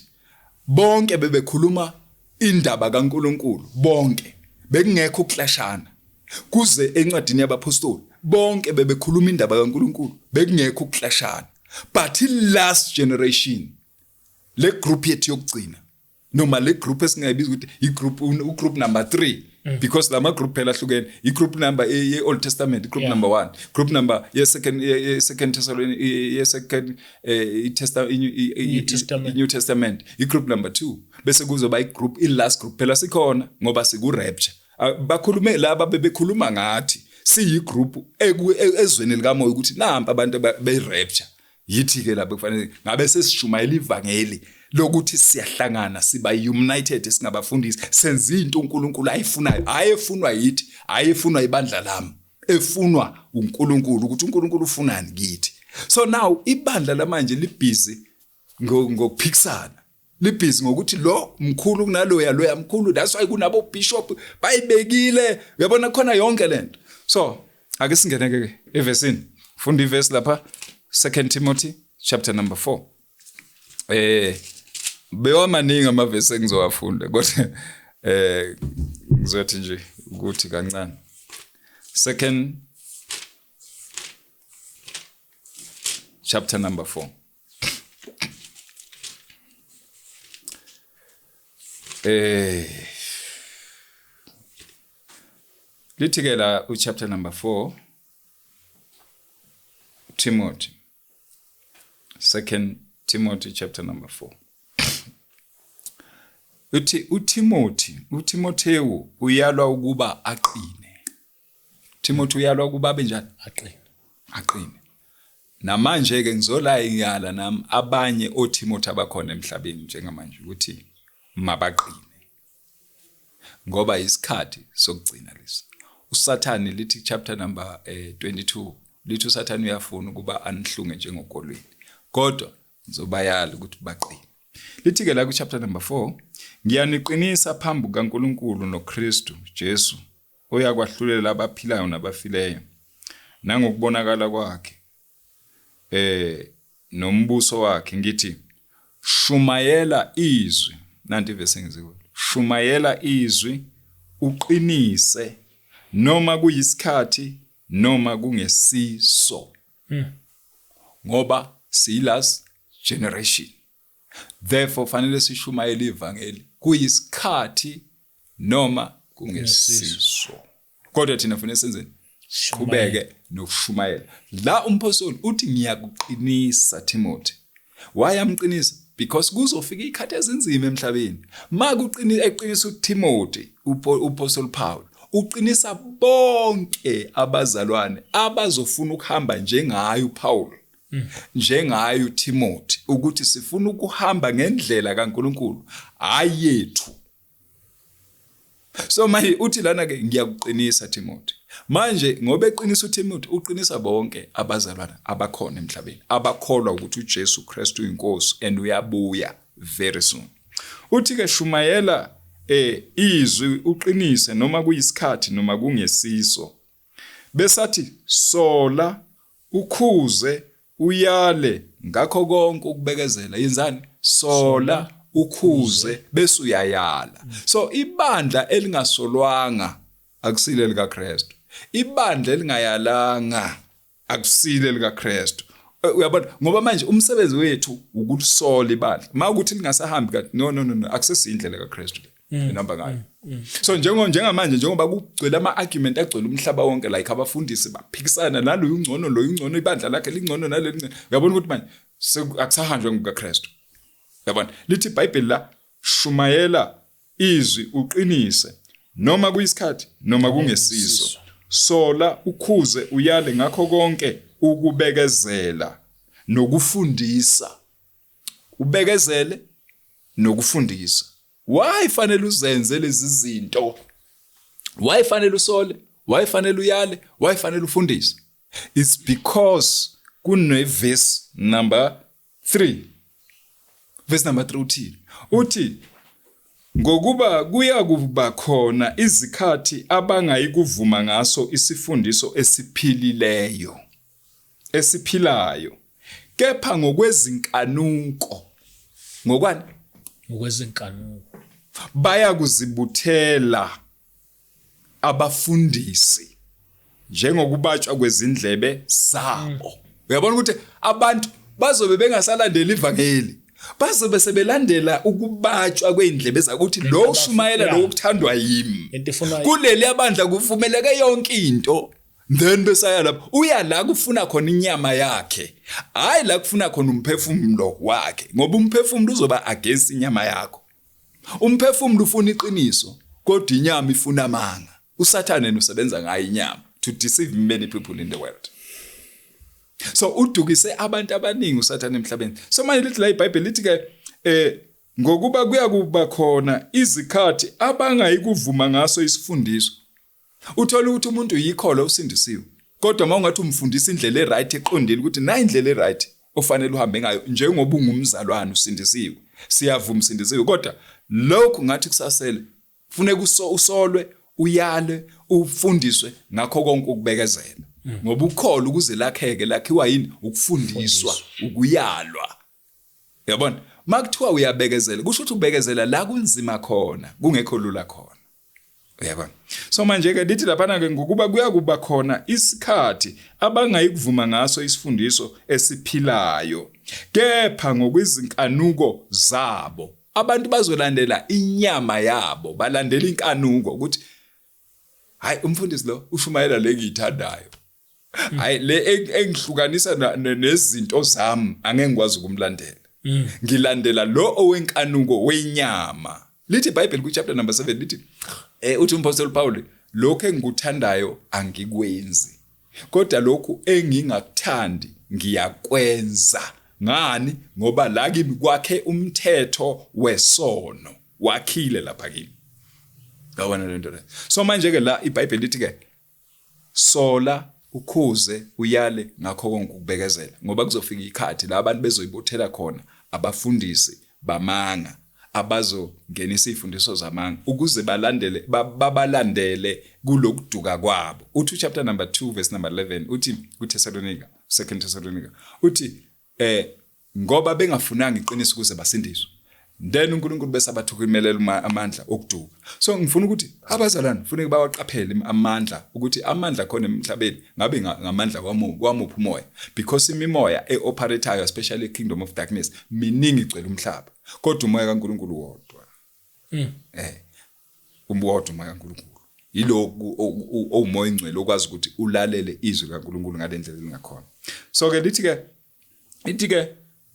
bonke bebekhuluma indaba kaNkuluNkulu, bonke, bekungekho ukuklashana. Kuze encwadini yabapostoli, bonke bebekhuluma indaba kaNkuluNkulu, bekungekho ukuklashana. But i-last generation, le group yethu yokugcina. Noma le group esingayibiza ukuthi i-group, u-group number 3, because lama group phela ahlukene. I-group number ye Old Testament, group number 1, group number ye second, ye second Thessalonians, ye second i New Testament. New Testament, i-group number 2, bese kuzoba i-group, i-last group phela sikhona ngoba siku rapture. Bakhulume laba bebekhuluma ngathi siyi group ezweni likamoya ukuthi nampa abantu be rapture. Yithi ke lapho kufanele ngabe sesishumayela ivangeli lokuthi siyahlangana, siba united, singabafundisi, senza into uNkulunkulu ayifunayo, hayi efunwa yithi, hayi efunwa ibandla lami, efunwa uNkulunkulu, ukuthi uNkulunkulu ufunani kithi. So now ibandla lamanje libusy ngokuphikisana, libusy ngokuthi lo mkhulu kunaloya, loya mkhulu. That's why kunabo bishop bayibekile, uyabona khona yonke lento. So ake singene ke evesini, funda ivesi lapha, 2 Timothy chapter number 4. Bewamaningi amavesi engizowafunda, kodwa ngizothi nje ukuthi kancane. Second chapter number 4. Lithi ke la u chapter number 4 Timothy, 2 Timothy chapter number 4, uthi uTimothy, uTimotheo uyalwa ukuba aqine. Timothy uyalwa ukuba abe njani? Aqine. Aqine. Namanje ke ngizolayingala nami abanye oTimothy abakhona emhlabeni njengamanje ukuthi mabaqine, ngoba isikhathi sokugcina lesi. uSathane, lithi chapter number 22, lithi uSathane uyafuna ukuba anihlunge njengokolweni, kodwa ngizobayala ukuthi baqine. Lithi ke la ku chapter number 4, ngiyaniqinisa phambi kukaNkulunkulu noKristu Jesu oyakwahlulela abaphilayo nabafileyo, nangokubonakala kwakhe nombuso wakhe, ngithi shumayela izwi. Nanti ivesi engizikulo, shumayela izwi, uqinise, noma kuyisikhathi noma kungesiso, ngoba siyi last generation, therefore fanele sishumayele ivangeli kuyisikhathi noma kungesiso. Kodwa thina fanele senzeni? Siqhubeke nokushumayela. La umpostoli uthi ngiyakuqinisa Timothy. Why amqinisa? Because kuzofika ikhathi ezinzima emhlabeni. Makuqinisa, eqinisa uTimothy, uPostoli Paul uqinisa bonke abazalwane abazofuna ukuhamba njengaye uPaul, njengaye uTimothy, ukuthi sifuna ukuhamba ngendlela kaNkuluNkulu, hayi yethu. So manje uthi lana ke ngiyakuqinisa Timothy. Manje ngoba eqinisa uTimothy, uqinisa bonke abazalwane abakhona emhlabeni abakholwa ukuthi uJesu Kristu uyinkosi and uyabuya very soon. Uthi ke shumayela izwi, uqinise, noma kuyisikhathi noma kungesiso. Besathi sola, ukhuze, uyale ngakho konke ukubekezela. Yenzani? Sola, ukhuze, bese uyayala. So ibandla elingasolwanga akusile likaKristu, ibandla elingayalanga akusile likaKristu. Uyabona, ngoba manje umsebenzi wethu ukulisola ibandla mawukuthi lingasahambi kathi no no no no, akusesindlela kaKristu le enihamba ngayo. So njengamanje njengoba kugcwele ama argument agcwele umhlaba wonke, like abafundisi baphikisana nalo ungcono, lo ungcono, ibandla lakhe lingcono naleli lingcono, uyabona ukuthi manje akusahanjwe ngokaKristu. Uyabona, lithi iBhayibheli la, shumayela izwi, uqinise, noma kuyisikhathi noma kungesiso, sola, ukhuze, uyale ngakho konke ukubekezela nokufundisa. Ubekezele nokufundisa. Why fanele uzenze lezi zinto? Why fanele usole? Why fanele uyale? Why fanele ufundise? It's because kune verse number 3. Verse number 3 uthi, uthi ngokuba kuya kuba khona izikhathi abangayikuvuma ngaso isifundiso esiphilileyo, esiphilayo, kepha ngokwezinkanuko. Ngokwani? Ngokwezinkanuko. Baya kuzibuthela abafundisi njengokubatshwa kwezindlebe zabo. Uyabona ukuthi abantu bazobe bengasalandeli ivangeli. Bazobe sebelandela ukubatshwa kweindlebe zakuthi lo ushumayela lo ukuthandwa yimi. Kuleli abandla kuvumeleke yonke into. Then besaya lapho uya la kufuna khona inyama yakhe, hayi la kufuna khona umphefumulo wakhe, ngoba umphefumulo uzoba against inyama yakho. Umphefumulo ufuna iqiniso, kodwa inyama ifuna amanga. USathane usebenza ngayo inyama to deceive many people in the world. So udukise abantu abaningi uSathane emhlabeni. So manje lithi la iBhayibheli lithi ke ngokuba kuyakuba khona izikhathi abangayikuvuma ngaso isifundiso. Uthola ukuthi umuntu uyikholwa usindisiwe, kodwa mawungathi umfundisa indlela eright eqondile ukuthi nayi indlela eright ofanele uhambe ngayo njengoba ungumzalwane usindisiwe, siyavuma usindisiwe, kodwa lokhu ngathi kusasele kufuneka usolwe, uyalwe, ufundiswe ngakho konke ukubekezela. Ngoba ukholo ukuze lakheke lakhiwa yini? Ukufundiswa, ukuyalwa. Yabona? Makuthiwa uyabekezela, kusho ukuthi ubekezela la kunzima khona, kungekho lula khona. Uyabona? So manje ke lithi laphana ke ngokuba kuyakuba khona isikhathi abangayikuvuma ngaso isifundiso esiphilayo, kepha ngokwezinkanuko zabo. Abantu bazolandela inyama yabo, balandela inkanuko ukuthi hayi umfundisi lo ushumayela le ngiyithandayo. Hayi le engihlukanisa nezinto zami angeke ngikwazi ukumlandela. Ngilandela lo owenkanuko wenyama. Lithi iBhayibheli ku chapter number 7 lithi uthi umpostoli Paul lokho engikuthandayo angikwenzi, kodwa lokhu engingakuthandi ngiyakwenza. Ngani? Ngoba la kimi kwakhe umthetho wesono wakhile lapha kimi. Yabona lento le. So manje ke la iBhayibheli lithi ke sola, ukhuze, uyale ngakho konke ukubekezela, ngoba kuzofika ikhathi la abantu bezoyibothela khona abafundisi bamanga abazongenisa izifundiso zamanga ukuze balandele babalandele kulokuduka kwabo. Uthi chapter number 2 verse number 11 uthi kuThessalonika, 2 Thessalonika, uthi ngoba bengafunanga iqiniso ukuze basindiswe, then uNkulunkulu bese abathukumelela amandla okuduka. So ngifuna ukuthi abazalwane kufuneka bawaqaphele amandla, ukuthi amandla khona emhlabeni ngabe ngamandla wamuphi umoya, because imimoya eoperatayo especially kingdom of darkness miningi igcwele umhlaba, kodwa umoya kaNkulunkulu wodwa. Umwodwa umoya kaNkulunkulu yilokhu owumoya ingcwele okwazi ukuthi ulalele izwi kaNkulunkulu ngalendlela elingakhona. So ke lithi ke ithi ke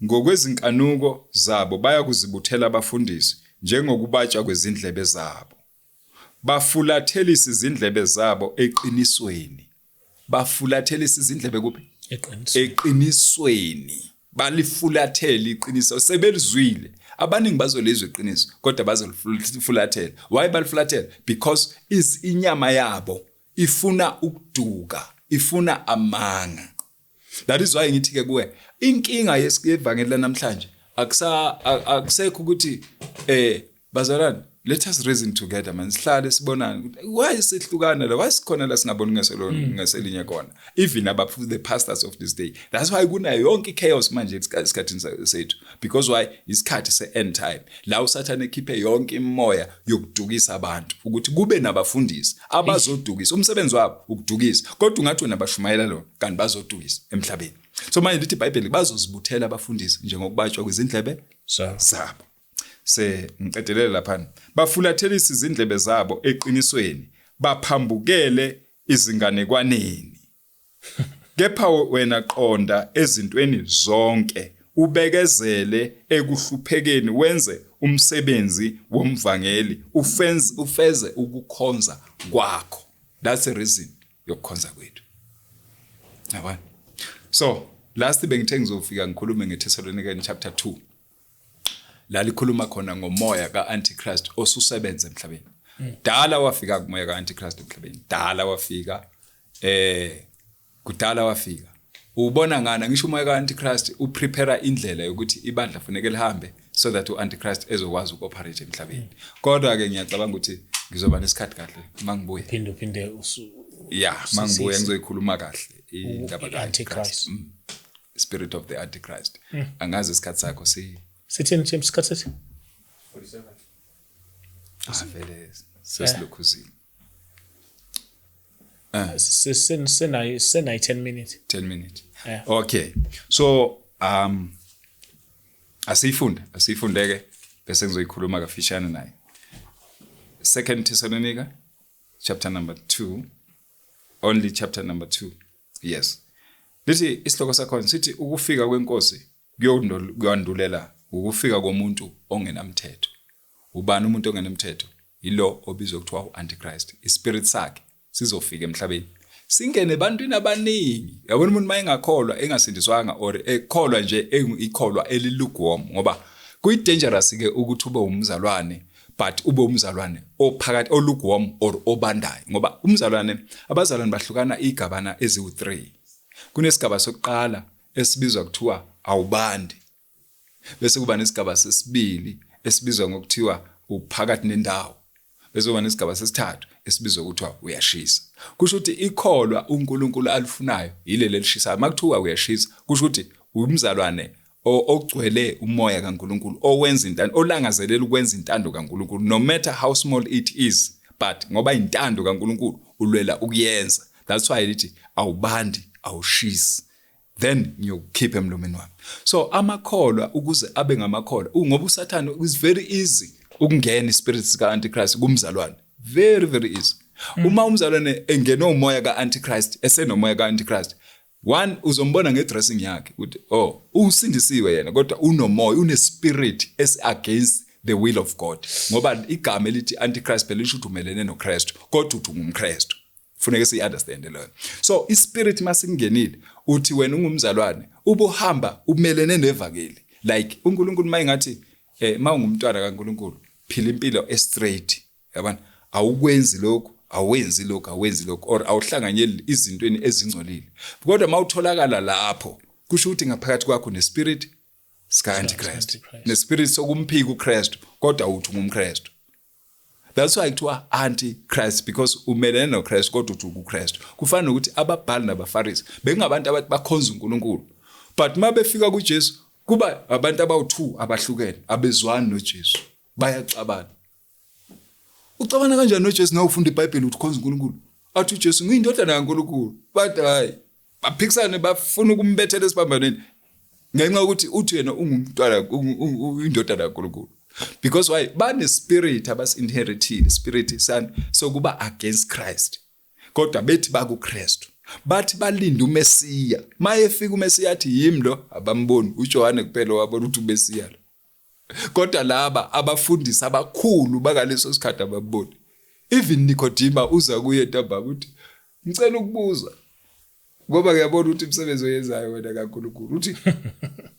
ngokwezinkanuko zabo bayakuzibuthela abafundisi njengokubatsha kwezindlebe zabo, bafulathelisa izindlebe zabo eqinisweni. Bafulathelisa izindlebe kuphi? Eqinisweni. Balifulathela iqiniso, sebelizwile. Abaningi bazolizwa iqiniso kodwa bazolifulathela. Why balifulathela? Because is inyama yabo ifuna ukuduka, ifuna amanga. That is why ngithi ke kuwe inkinga yesivangeli lanamhlanje akusekho ukuthi bazalwane let us reason together man, sihlale sibonane. Why sihlukana la? Why sikhona la singaboni ngeselinye kona? Even about the pastors of this day. That's why kunayo yonke chaos manje esikhathini sethu, because why? Isikhathi se end time la uSathane ekhiphe yonke imimoya yokudukisa abantu ukuthi kube nabafundisi abazodukisa. Umsebenzi wabo ukudukisa, kodwa ungathi wena bashumayela lona kanti bazodukisa emhlabeni. So manje lithi iBhayibheli bazozibuthela abafundisi njengokubatshwa kwezindlebe zabo. Se ngiqedelele lapha, bafulathelisa izindlebe zabo eqinisweni, baphambukele izinganekwaneni. Kepha wena qonda ezintweni zonke, ubekezele ekuhluphekeni, wenze umsebenzi womvangeli, ufeze ukukhonza kwakho. That's the reason yokukhonza kwethu. Yabona? So last bengithe ngizofika ngikhulume ngeThessalonican chapter 2. La likhuluma khona ngomoya kaAntichrist osusebenza emhlabeni. Dala wafika kumoya kaAntichrist emhlabeni. Dala wafika kudala wafika. Ubona ngana ngisho umoya kaAntichrist uprepare indlela yokuthi ibandla kufanele lihambe so that uAntichrist ezokwazi ukuoperate emhlabeni. Kodwa ke ngiyacabanga ukuthi ngizoba nesikhathi kahle mangibuye. Phinde mangibuye ngizoyikhuluma kahle indaba kaAntichrist. Spirit of the Antichrist. Angazi isikhathi sakho sithini James, isikhathi sethi 47. Vele sesilokhuzile. Senayi 10 minutes. 10 minutes. Okay. So Asiyifunde, asiyifundeke bese ngizoyikhuluma kafishane naye. Second Thessalonica chapter number 2, only chapter number 2. Yes. Lithi isihloko sakhona sithi ukufika kwenkosi kuyandulela ukufika komuntu ongenamthetho. Ubani umuntu ongenamthetho? Yilo obizwa kuthiwa uAntichrist. Ispirit sakhe sizofika emhlabeni. Singene ebantwini abaningi. Yabona umuntu mayengakholwa engasindiswanga or ekholwa nje ikholwa elilukewarm, ngoba kuyi dangerous ke ukuthi ube umzalwane but ube umzalwane ophakathi olukewarm or obandayo, ngoba umzalwane, abazalwane bahlukana igabana eziwu3. Kunesigaba sokuqala esibizwa kuthiwa awubandi, bese kuba nesigaba sesibili esibizwa ngokuthiwa uphakathi nendawo, bese kuba nesigaba sesithathu esibizwa kuthiwa uyashisa. Kusho ukuthi ikholwa uNkulunkulu alifunayo yileli elishisayo. Makuthiwa uyashisa, kusho ukuthi umzalwane ogcwele umoya kaNkulunkulu, owenza intando, olangazelela ukwenza intando kaNkulunkulu, no matter how small it is, but ngoba intando kaNkulunkulu ulwela ukuyenza. That's why lithi awubandi, awushisi, then ngiyokukhipha emlomeni wami. So amakholwa ukuze abe ngamakholwa, ngoba uSathane is very easy ukungena ispirit sika Antichrist kumzalwane, very very easy. Uma umzalwane engenwe umoya kaAntichrist, esenomoya kaAntichrist, one uzombona ngedressing yakhe ukuthi oh, usindisiwe yena, kodwa unomoya, une spirit es against the will of God, ngoba igama elithi Antichrist phela lisho ukuthi umelene noKristu, kodwa uthi ungumKristu. Funeke siyi-understand leyo. So ispirit masingenile, uthi wena ungumzalwane, ubuhamba umelene nevangeli. Like uNkulunkulu mayingathi mawungumntwana kaNkulunkulu phila impilo estraight, yabona, awukwenzi lokhu, awenzi lokhu, awenzi lokhu, or awuhlanganyeli izintweni ezingcolile, kodwa mawutholakala lapho kusho ukuthi ngaphakathi kwakho nespirit sika Antichrist, nespirit sokumphika uKristu, kodwa uthi ungumKristu. That's why kuthiwa anti-Christ, because umelene noKristu kodwa uthi ukuKristu. Kufana nokuthi ababhali nabaFarisi bekungabantu abathi bakhonza uNkulunkulu, but uma befika kuJesu kuba abantu abawu-2 abahlukene, abezwani noJesu, bayaxabana. Ucabana kanjani noJesu nawe ufunda iBhayibheli uthi ukhonza uNkulunkulu? Athi uJesu ngiyindodana kaNkulunkulu. Bathi hayi, baphikisane, bafuna ukumbethela esiphambanweni ngenxa yokuthi uthi yena ungumntwana, uyindodana kaNkulunkulu. Because why? Bane spirit abasinheritile, spirit sani sokuba against Christ, kodwa bethi bakuKristu, bathi balinda uMesiya. Mayefika uMesiya athi yimi lo, abamboni. uJohane kuphela wabona ukuthi uMesiya lo, kodwa laba abafundisi abakhulu bakaleso sikhathi abamboni. Even Nicodema uza kuye ntambama, uthi ngicela ukubuza ngoba ngiyabona ukuthi umsebenzi oyenzayo wena kaNkulunkulu. Uthi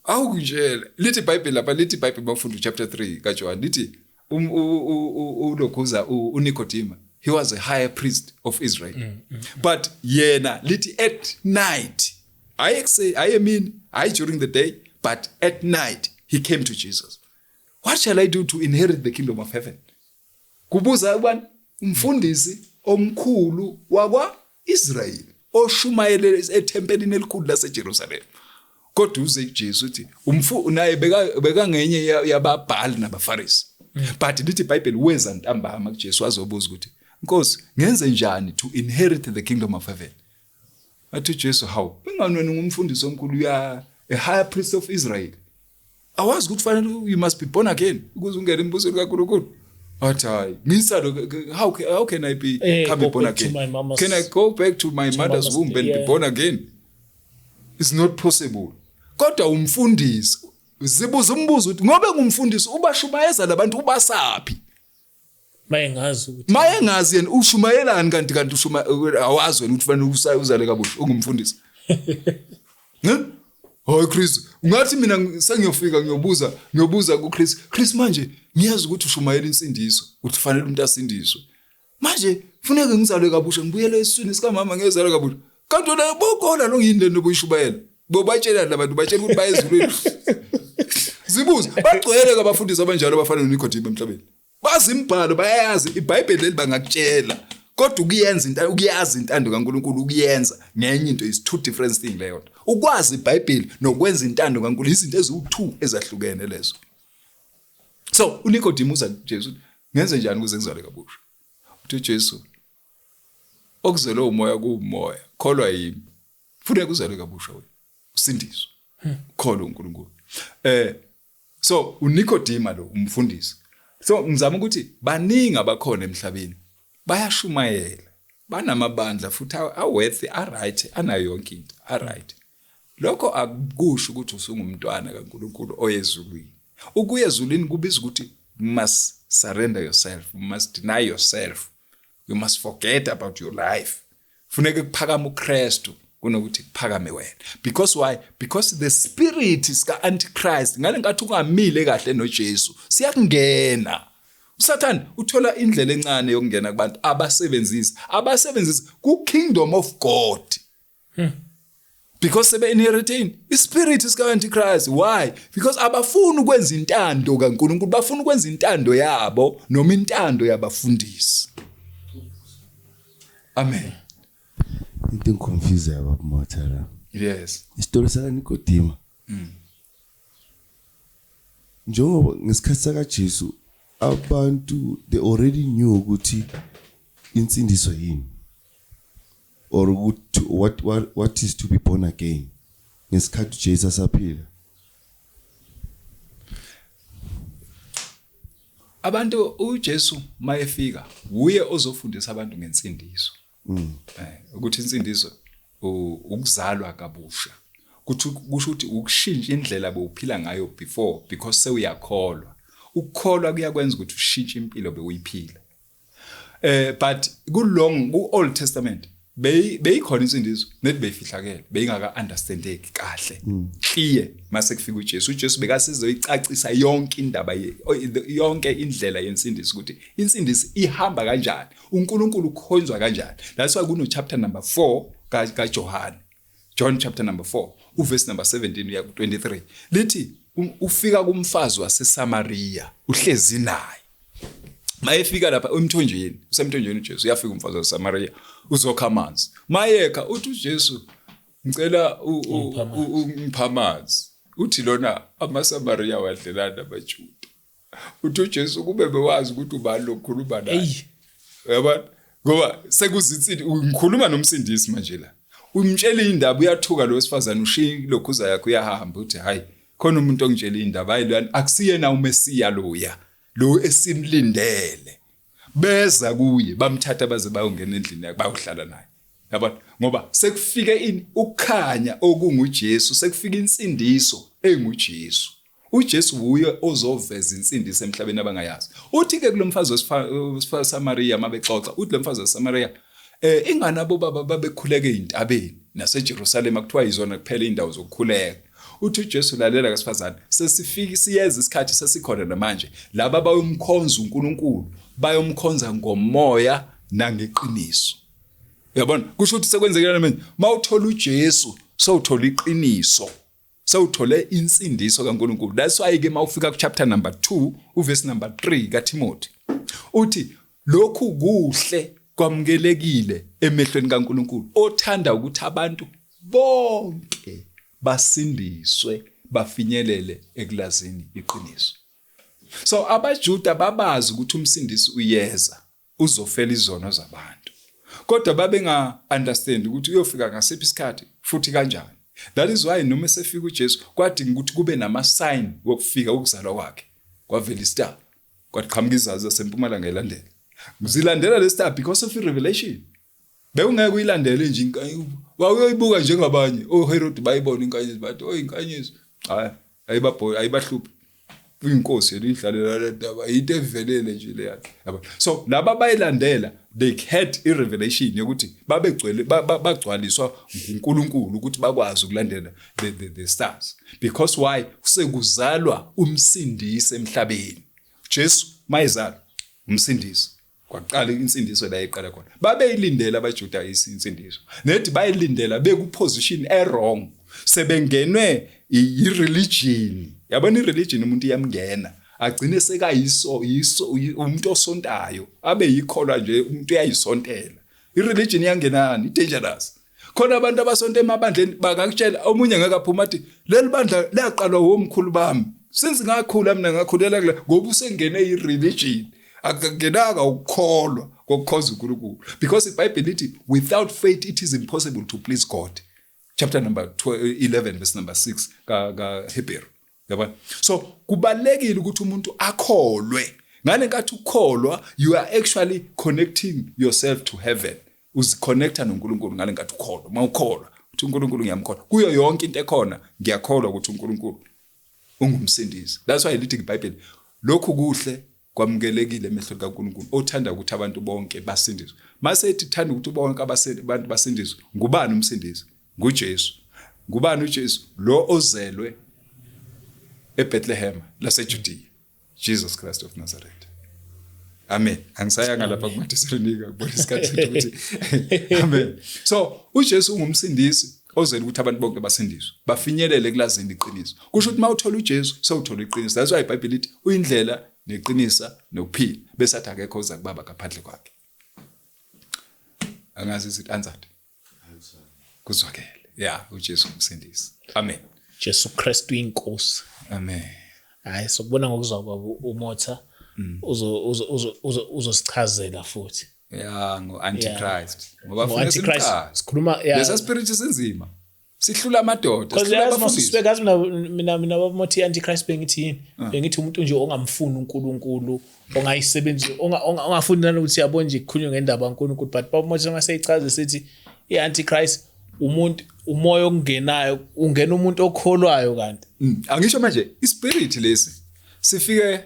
awukutshela, lithi iBhayibheli lapha, lithi iBhayibheli bafunda chapter 3 kaJohn, lithi ulokhuza uNicodema, he was a higher priest of Israel, but yena lithi at night, hayi ekuseni, hayi emini, hayi during the day, but at night he came to Jesus. "What shall I do to inherit the kingdom of heaven?" Kubuza ubani? Umfundisi omkhulu wakwa Israel oshumayele ethempelini elikhulu laseJerusalem, kodwa uze kuJesu uthi umfu naye beka ngenye yababhali nabaFarisi, but lithi iBhayibheli weza ntambama kuJesu wazobuza ukuthi, "Nkosi, ngenze njani to inherit the kingdom of heaven?" Athi uJesu, "Hawu, ingani wena ungumfundisi omkhulu, ya a higher priest of Israel, awazi ukuthi fanele you must be born again ukuze ungene embusweni kaNkulunkulu?" Athi, "Hayi, ngisalo, how can I be come go born back to again? my mama's- Can I go back to my to mother's mama's- womb and be born again? It's not possible." Kodwa umfundisi, zibuza umbuzo ukuthi ngobe ngumfundisi ubashumayeza labantu, ubasaphi? Mayengazi ukuthi Maye ngazi yena ushumayelani, kanti ushuma awazi wena ukuthi fanele uzale kabusha, ungumfundisi ne. Hayi Chris, ungathi mina sengiyofika ngiyobuza kuChris, "Chris, manje ngiyazi ukuthi ushumayela insindiso, uthi fanele umuntu asindiswe. Manje funeke ngizalwe kabusha, ngibuyele esiswini sikamama ngiyozalwa kabusha." Kanti wena bokola lo yini lento obuyishumayela? Bobatshela labantu, batshela ukuthi baye ezulwini. Zibuza, bagcwele kabafundisi abanjalo abafana noNikodemu emhlabeni. Bazi imibhalo, bayayazi iBhayibheli leli, bangakutshela, kodwa ukuyenza into, ukuyazi intando kaNkulunkulu, ukuyenza ngenye into, is two different thing leyo nto. Ukwazi iBhayibheli nokwenza intando kaNkulunkulu izinto eziwu2 ezahlukene lezo. So uNikodemu uza kuJesu, "Ngenze njani ukuze ngizalwe kabusha?" Uthi uJesu, "Okuzelwe umoya kuumoya, kholwa yimi. Funeka uzalwe kabusha wena, usindiswe, kholwa uNkulunkulu." So uNikodema lo umfundisi. So ngizama ukuthi baningi abakhona emhlabeni bayashumayela, banamabandla futhi aworth, a-right, anayo yonke into, a-right. Lokho akusho ukuthi usungumntwana kaNkulunkulu oyezulwini. Ukuya ezulwini kubiza ukuthi you must surrender yourself, you must deny yourself, you must forget about your life. Funeke kuphakame uKristu kunokuthi kuphakame wena. Because why? Because the spirit sika antichrist ngale nkathi ungamile kahle noJesu siyakungena. uSathane uthola indlela encane yokungena kubantu abasebenzisa ku kingdom of God. Because sebe inheriting ispirit sika antichrist. Why? Because abafuni ukwenza intando kaNkulunkulu, bafuna ukwenza intando yabo noma intando yabafundisi. Amen. Into engiconfuse yabo Motha la. Yes. Isitori saka Nikodema. Njengoba ngesikhathi saka Jesu abantu they already knew ukuthi insindiso yini, or ukuthi what is to be born again ngesikhathi uJesu asaphila. Abantu uJesu mayefika uye ozofundisa abantu ngensindiso. Ukuthi insindiso ukuzalwa kabusha. Kuthi kusho ukuthi ukushintsha indlela bewuphila ngayo before, because sewuyakholwa. Ukukholwa kuyakwenza ukuthi ushintshe impilo bewuyiphila. But ku long ku Old Testament beyikhona insindiso nethi beyifihlakele, beyingaka understandeki kahle. Clear mase kufika uJesu, uJesu bekasizoyicacisa yonke indaba, yonke indlela yensindiso, ukuthi insindiso ihamba kanjani, uNkulunkulu ukhonzwa kanjani. That's why kuno chapter number 4 ka John, John chapter number 4 uverse number 17 uya ku 23, lithi ufika kumfazi waseSamaria uhlezi naye. Mayefika lapha emthonjeni, usemthonjeni uJesu, uyafika umfazi waseSamaria uzokha amanzi. Mayekha uthi uJesu, ngicela ungipha amanzi. Uthi lona amaSamaria wadlelana nabaJuda. Uthi uJesu kube bewazi ukuthi ubani lokukhuluma naye. Uyabona? Ngoba sekuzitsini ngikhuluma nomsindisi manje la. Umtshela indaba, uyathuka lo wesifazane, ushiya lokhuza yakhe uyahamba, uthi hayi khona umuntu ongitshela indaba, hayi lwana akusiyena uMesiya loya, lo esimlindele. Beza kuye bamthatha baze bayongena endlini yakhe bayohlala naye. Yabona? Ngoba sekufike ini ukukhanya okunguJesu, sekufika insindiso enguJesu. uJesu uye ozoveza insindiso emhlabeni abangayazi. Uthi ke kulomfazi waseSamaria mabexoxa, uthi lomfazi waseSamaria ingane abo baba babekhuleke ezintabeni naseJerusalema, kuthiwa izona kuphela indawo zokukhuleka. Uthi uJesu lalela kasifazane, sesifika siyeza isikhathi, sesikhona namanje, laba bayomkhonza uNkulunkulu, bayomkhonza ngomoya nangeqiniso. Uyabona? Kusho ukuthi sekwenzekile manje, mawuthola uJesu sewuthola iqiniso, sewuthole insindiso kaNkulunkulu. That's why ke mawufika ku chapter number 2 uverse number 3 kaTimothy, uthi lokhu kuhle kwamukelekile emehlweni kaNkulunkulu othanda ukuthi abantu bonke basindiswe bafinyelele ekulazini iqiniso. So abaJuda babazi ukuthi umsindisi uyeza, uzofela izono zabantu, kodwa babenga understand ukuthi uyofika ngasiphi isikhathi futhi kanjani. That is why noma esefika uJesu kwadinga ukuthi kube nama sign wokufika ukuzalwa kwakhe. Kwavela istar, kwaqhamuka izazi zasempumalanga elandela, zilandela le star because of revelation. Bewungeke uyilandele nje inkanyezi, wawuyoyibuka njengabanye oHerod bayibona inkanyezi bathi oh inkanyezi, hayi ayibabhoyi ayibahluphi, uyinkosi yena uyidlalela le ndaba, into evelele nje le yakhe. So laba bayilandela, they had i revelation yokuthi babegcwele bagcwaliswa nguNkulunkulu ukuthi bakwazi ukulandela the stars. Because why? Sekuzalwa umsindisi emhlabeni. Jesu mayezalwa umsindisi, kwaqala insindiso la iqala khona. Babeyilindela abaJuda isinsindiso, nethi bayilindela beku position e wrong, sebengenwe i-religion. Yabona i-religion umuntu iyamngena agcine sekayiso yiso umuntu osontayo, abe yikholwa nje umuntu uyayisontela. I-religion iyangenani, i-dangerous. Khona abantu abasonta emabandleni bangakutshela, omunye ngeke aphuma athi leli bandla laqalwa womkhulu bami, since ngakhula mina ngakhulela kule, ngoba usengene i-religion, akungenanga ukukholwa kokukhonza uNkulunkulu. Because iBhayibheli lithi without faith it is impossible to please God, chapter number 11 verse number 6 ka Hebrew. Yabona? So kubalekile ukuthi umuntu akholwe. Ngale nkathi ukholwa, you are actually connecting yourself to heaven. Uziconnecta noNkulunkulu ngale nkathi ukholwa. Mawukholwa uthi uNkulunkulu ngiyamkholwa. Kuyo yonke into ekhona ngiyakholwa ukuthi uNkulunkulu ungumsindisi. That's why lithi iBhayibheli lokhu kuhle kwamukelekile emehlweni kaNkulunkulu othanda ukuthi abantu bonke basindiswe. Mase ethi thanda ukuthi bonke abantu basindiswe, ngubani umsindisi? NguJesu. Ngubani uJesu? Lo ozelwe eBethlehem laseJudea. Jesus Christ of Nazareth. Amen. Angisayanga lapha kumaThesalonika kubona isikhathi sethu ukuthi amen. So uJesu ungumsindisi ozele ukuthi abantu bonke basindiswe, bafinyelele kulazini iqiniso. Kusho ukuthi mawuthola uJesu sewuthola iqiniso. That's why iBhayibheli lithi uyindlela neqinisa nokuphila. Bese athi akekho oza kubaba ngaphandle kwakhe. Angazi is it answered? Kuzwakele. Yeah, uJesu umsindisi. Amen. Jesu Kristu inkosi. Amen. Hayi sokubona ngokuzwa kwabo uMotha uzo uzo uzo uzosichazela futhi. Yeah, ngo antichrist. Ngoba funa Ngo-Antichrist sikhuluma yeah. Lesa spirit sinzima. Sihlula amadoda, Because sihlula yazi abafundisi. masisibeka yazi mina bamothi i-antichrist bengithi yini? Bengithi umuntu nje ongamfuni uNkulunkulu, ongayisebenzi, ongafuni nanokuthi yabo nje kukhulunywe ngendaba kaNkulunkulu, but bamothi maseyichaza sithi i-antichrist umuntu umoya okungenayo, ungena umuntu okholwayo kanti. Angisho manje ispirit lesi sifike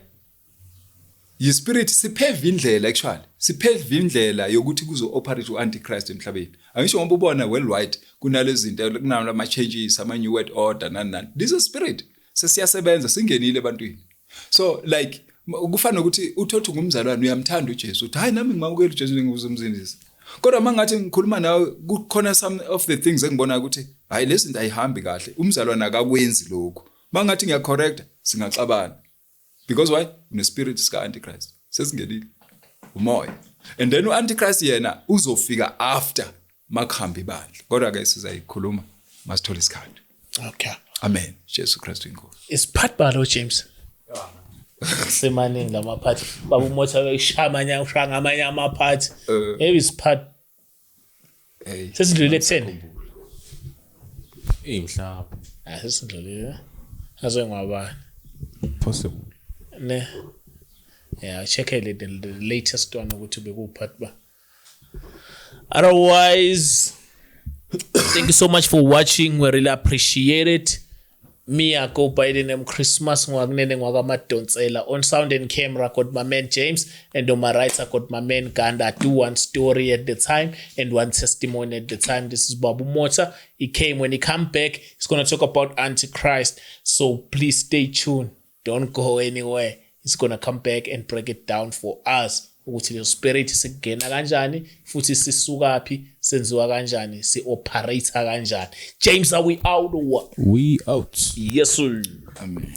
yispirit sipheve indlela actually sipheve indlela yokuthi kuzo operate uantichrist emhlabeni. Angisho ngoba ubona worldwide kunalezi zinto, kunalama changes, ama new world order nani nani. This is spirit sesiyasebenza, singenile ebantwini. So like kufana nokuthi uthothu ngumzalwane uyamthanda uJesu, uthi hayi nami ngimamukela uJesu ngizomsindisa. Kodwa mangathi ngikhuluma nawe kukhona some of the things engibona ukuthi hayi lezi zinto ayihambi kahle, umzalwane akakwenzi lokhu. Mangathi ngiyacorrecta singaxabana. Because why? Une spirit sika antichrist sesingenile umoya, and then uantichrist yena uzofika after makuhamba ibandla. Kodwa ke sizayikhuluma masithola isikhathi. Okay. Amen. Jesu Kristu inkosi. Isiphathi balo James. Semaningi lamaphathi. Baba uMotha uyishamanya ushanga amanye amaphathi. Maybe isiphathi. Hey. Sesidlulile ekutheni? Eh mhlawumbe. Ah sesidlulile. Aze ngwabani. Possible. Ne. Yeah, check it the latest one ukuthi bekuphathi ba. Otherwise, thank you so much for watching. We really appreciate it. Me, I go by the name Christmas Ngwakunene Ngwakamadonsela. On sound and camera, I got my man James, and on my right, I got my man Ganda. I do one story at the time and one testimony at the time. This is Babu Motha. He came. When he come back, he's going to talk about Antichrist. So please stay tuned. Don't go anywhere. He's going to come back and break it down for us. Ukuthi leyo spirit singena kanjani futhi sisukaphi, senziwa kanjani, si-operate kanjani. James, are we out or what? We out. Yes sir. Amen.